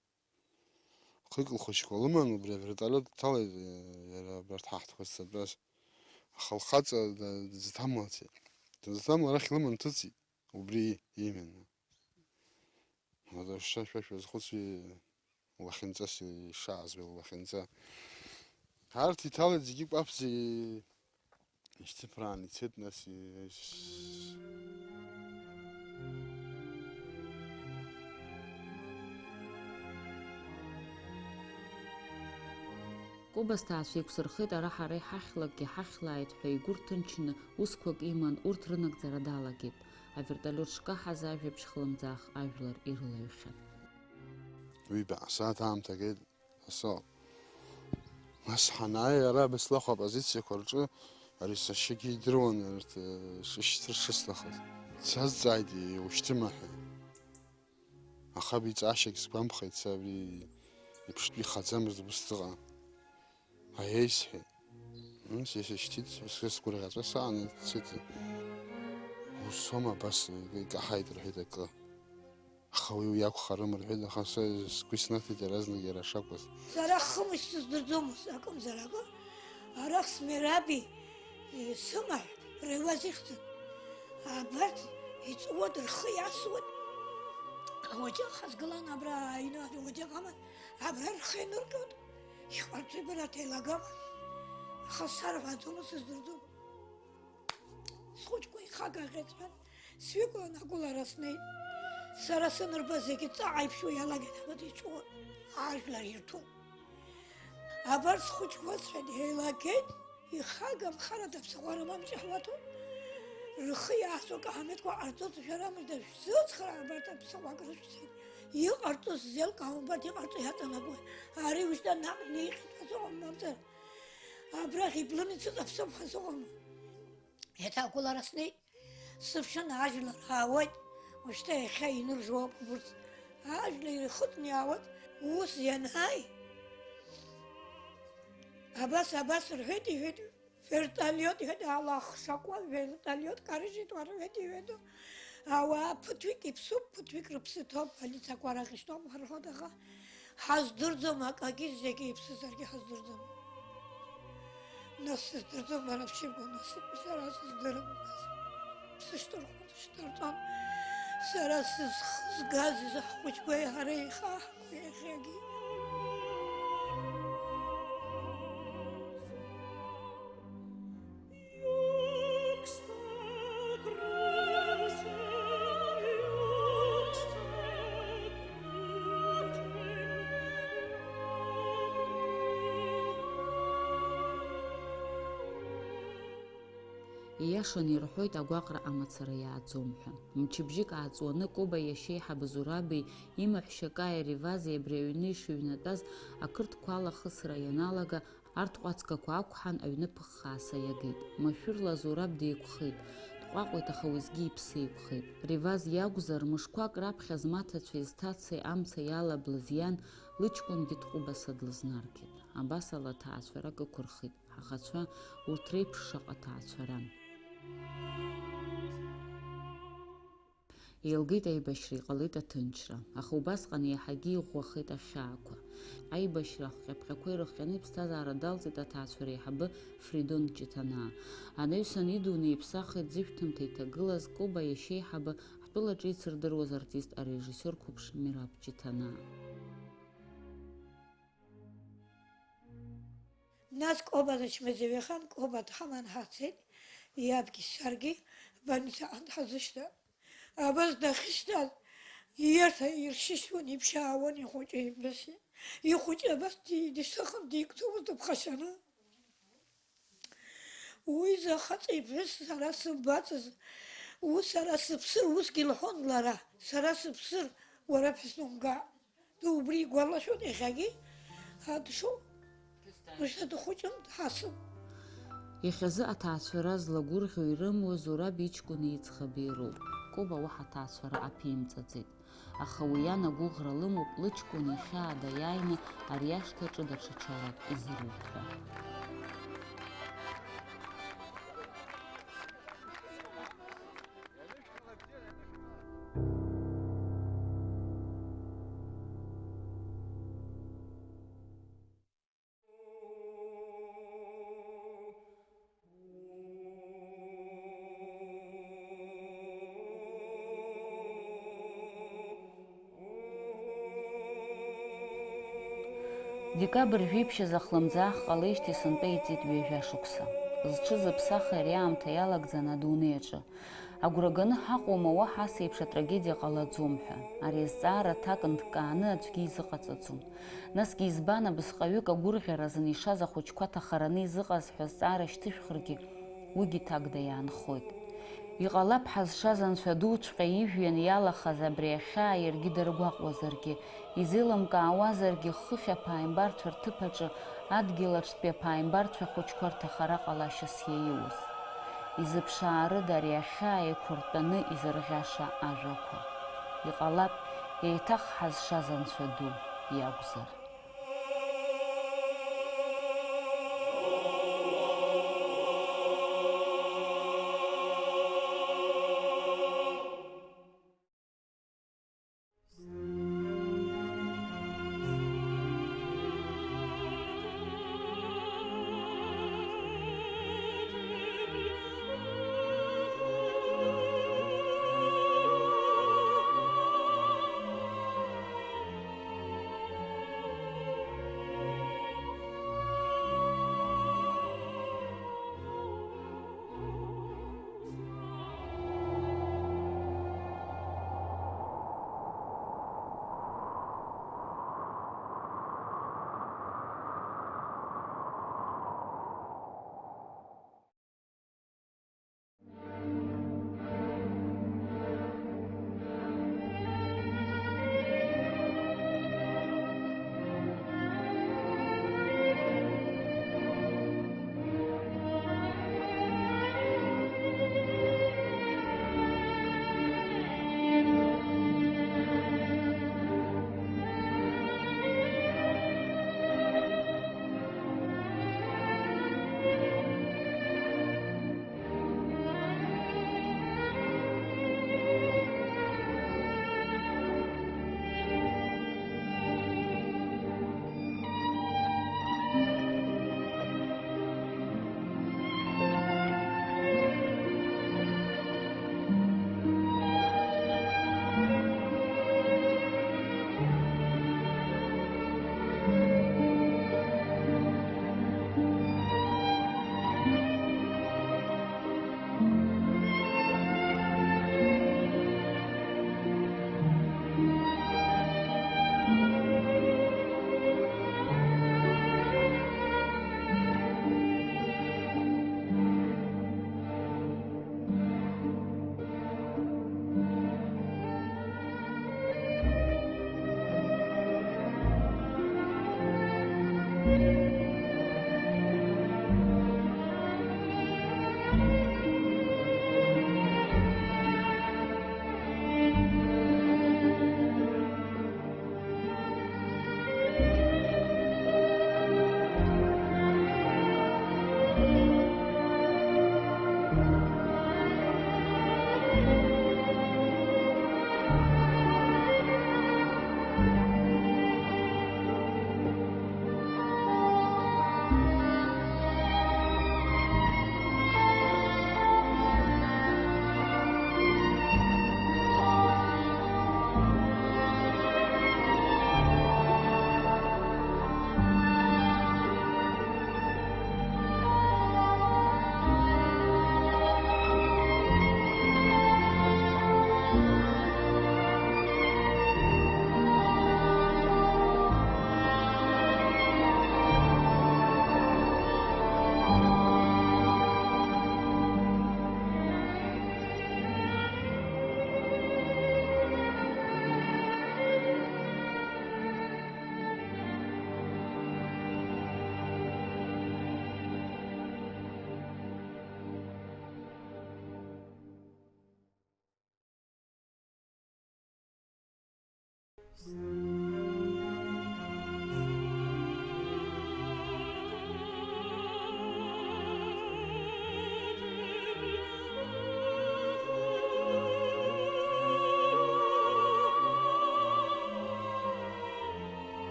Лхык лхәыҷқәа лыман, убри авертолиот дҭалеит, э, иара абарҭ ҳаҳҭқәа зцатәаз. Аха лхаҵа да-, дызҭамлацеит. Дызҭамла арахь илыман дҭыҵит, убри именно. Уаҵәашьҭа шәа шәазхәыцуи лахьынҵас ишааз уи лахьынҵа. Арҭ иҭалеит зегьы кәаԥӡа ишьҭыԥраан ицеит, нас и-, Коба сҭаацәа еиқәсырхеит, ара ҳара иҳахьлакгьы ҳахьлааит ҳәа игәы рҭынчны усқәак иман, урҭ рынагӡара далагеит. Авертолиот шкаҳаз ажәабжь хлымӡаах ажәлар ирылаҩхьан. Ҩба асааҭ аамҭа геит асоуп. Нас ҳанааи, ара Беслахә апозициақәа рҿы ари сашьагьы идыруан, арҭ, э, шышьҭыр шысҭахыз. Сазҵааит, иушьҭыма ҳәа. Аха абиҵаашьагь сгәамԥхеит, са абри иԥштәы ихаӡамызт, убыс дыҟан. Аиеи, сҳәеит. М, сисышьҭит, сгәырӷьаҵәа сааны дцеит. Усоума, абас икаҳаит, рҳәеит акы. Аха уи, уи акәхарым, рҳәеит, аха са сгәы иснаҭеит иаразнак иара шакәыз. Сара хымш сыздырӡомызт, акымзар акы, арахь смераби, е, сымаҳә, Реваз ихьӡын. Абарҭ иҵәуоит, рхы иасуеит. Ауаџьаҟ ҳазгылан абра аҩны, ауаџьаҟ аман, абра рхы инырҟьоит. Иҟарҵои бара, ҭеилагама? Аха сарҳәаӡомызт, сыздырӡом. Схәыҷқәа ихагахьеит сҳәан, сҩықәлан агәылара снеит. Сара санырба зегьы ҵаҟа иԥшьоу иалагеит, абарҭ иҵәуон, ажәлар ирҭәуп. Абарҭ схәыҷқәа сҳәеит, еилагеит, ихагам, харада аԥсахәара мамчаҳуаҭәоуп. Рхы иаасуа акаҳамеҭқәа ҟарҵоит, шәара мыжда шәзыцхраа, абарҭ аԥсахәак рышәҭеит. Иҟарҵо сзеилкаауам, убарҭ иҟарҵо иаҵанакуеит. Ари уажәшьҭа наҟ инеихьеит ҳәа сыҟам, мамзар. Абрахь иблын ицыҵаԥсоуп ҳәа сыҟоума? Еиҭа агәылара снеит, сыԥшын, ажәлар аауеит, уажәшьҭа иахьа иныржуа ауп урҭ. Ажәлар ирхыҵны иаауеит, ус ианааи, абас, абас рҳәеит, иҳәеит, вертолиот, иҳәеит, ала ахшақәа, вертолиот карыжьит, уа рҳәеит, иҳәеит, ауаа ԥыҭҩык иԥсуп, ԥыҭҩык рыԥсы ҭоуп, полициақәа арахь ишьҭоуп, ҳарҳәоит, аха ҳаздырӡом, акагьы зегьы иԥсызаргьы ҳаздырӡом. Нас сыздырӡом, бара бшьыбгон, нас сара сыздырам, нас сышьҭырхуан, сшьҭарҵон. Сара сызхызгаз ҳхәыҷқәеи ҳареи ихаҳкуа иахьагьы. Ииашаны ирҳәоит, агәаҟра амацара иааӡом ҳәа. Мчыбжьык ааҵуаны Коба иашьеиҳабы Зураби имаҳә Шьакаи Ревази абри аҩны ишыҩнатәаз ақырҭқәа алахысра ианалага, арҭ ҟәацгақәа ақәҳан, аҩны ԥыххааса иагеит. Машәырла Зураб деиқәхеит, дҟәаҟәеит, аха уеизгьы иԥсы еиқәхеит. Реваз иакәзар, мышқәак раԥхьа змаҭацәеи зҭацеи амца иалаблыз иан лыҷкәынгьы дҟәыбаса длызнаргеит. Абасала аҭаацәарак ықәырхит. Ҳаӷацәа урҭ реиԥш шаҟа ҭаацәаран. Еилгеит аибашьра, иҟалеит аҭынчра, аха убасҟан еиҳагьы иӷәӷәахеит ахьаақәа. Аибашьра ахәҟьаԥҟьақәа ирыхҟьаны иԥсҭазаара далҵит аҭаацәара аиҳабы Фридон Ҷыҭанаа. Анаҩсан идунеи иԥсахит зышәҭымҭа иҭагылаз Коба иашьеиҳабы, ҳтәылаҿы ицырдыруаз артист, арежиссиор қәыԥш Мираб Ҷыҭанаа. Нас Коба дычмазаҩхан, Коба дҳаман ҳацеит, иабгьы саргьы больницаҟны дҳазышьҭан. Абас дахьышьҭаз, ииарҭа иршьышьуан, иԥшаауан ихәыҷы ибжьы. Ихәыҷы абас ди-, дишьҭыхын, дигӡомызт дыԥхашьаны. Уи захаҵа иԥҳәыс сара сымбацыз, ус сара сыԥсыр, усгьы лҳәон лара, сара сыԥсыр, уара ԥҳәыс умган. Убри игәалашәон иахьагьы, ҳа дшоу, мышьҭа дхәыҷын, дҳасын. Иахьазы аҭаацәара злагәырӷьо ирымоу Зураб иҷкәын иӡӷаб иароуп. Коба уаҳа аҭаацәара аԥимҵаӡеит. Аха уи иан агәыӷра лымоуп лыҷкәын ихьаа даиааины ари ашҭаҿы даҽа чарак изыруит ҳәа. Декабр жәиԥшь азы ахлымӡаах ҟалеижьҭеи сынтәа иҵит ҩажәа шықәса. Зҽы зыԥсахи ари аамҭа иалагӡан адунеи аҿы. Агәра ганы ҳаҟоума уаҳа ас еиԥш атрагедиа ҟалаӡом ҳәа? Ари азҵаара аҭак нҭкааны аӡәгьы изыҟаҵаӡом. Насгьы избан абысҟаҩык агәырӷьаразын ишаз ахәыҷқәа ҭахараны изыҟаз ҳәа азҵаара шьҭышәхыргьы, уигьы ҭакда иаанхоит. Иҟалап ҳазшаз Анцәа дуҵәҟьа ижәҩан иалахаз абри ахьаа иаргьы даргәаҟуазаргьы, изеилымкаауазаргьы хыхь аԥааимбарцәа рҭыԥ аҿы адгьыл аҿтәи аԥааимбарцәа хәыҷқәа рҭахара ҟалашьас иаиуз. Изыԥшаарыда ари ахьаа еиқәыртәаны изырӷьаша ажәақәа? Иҟалап, еиҭах ҳазшаз Анцәа ду иакәзар.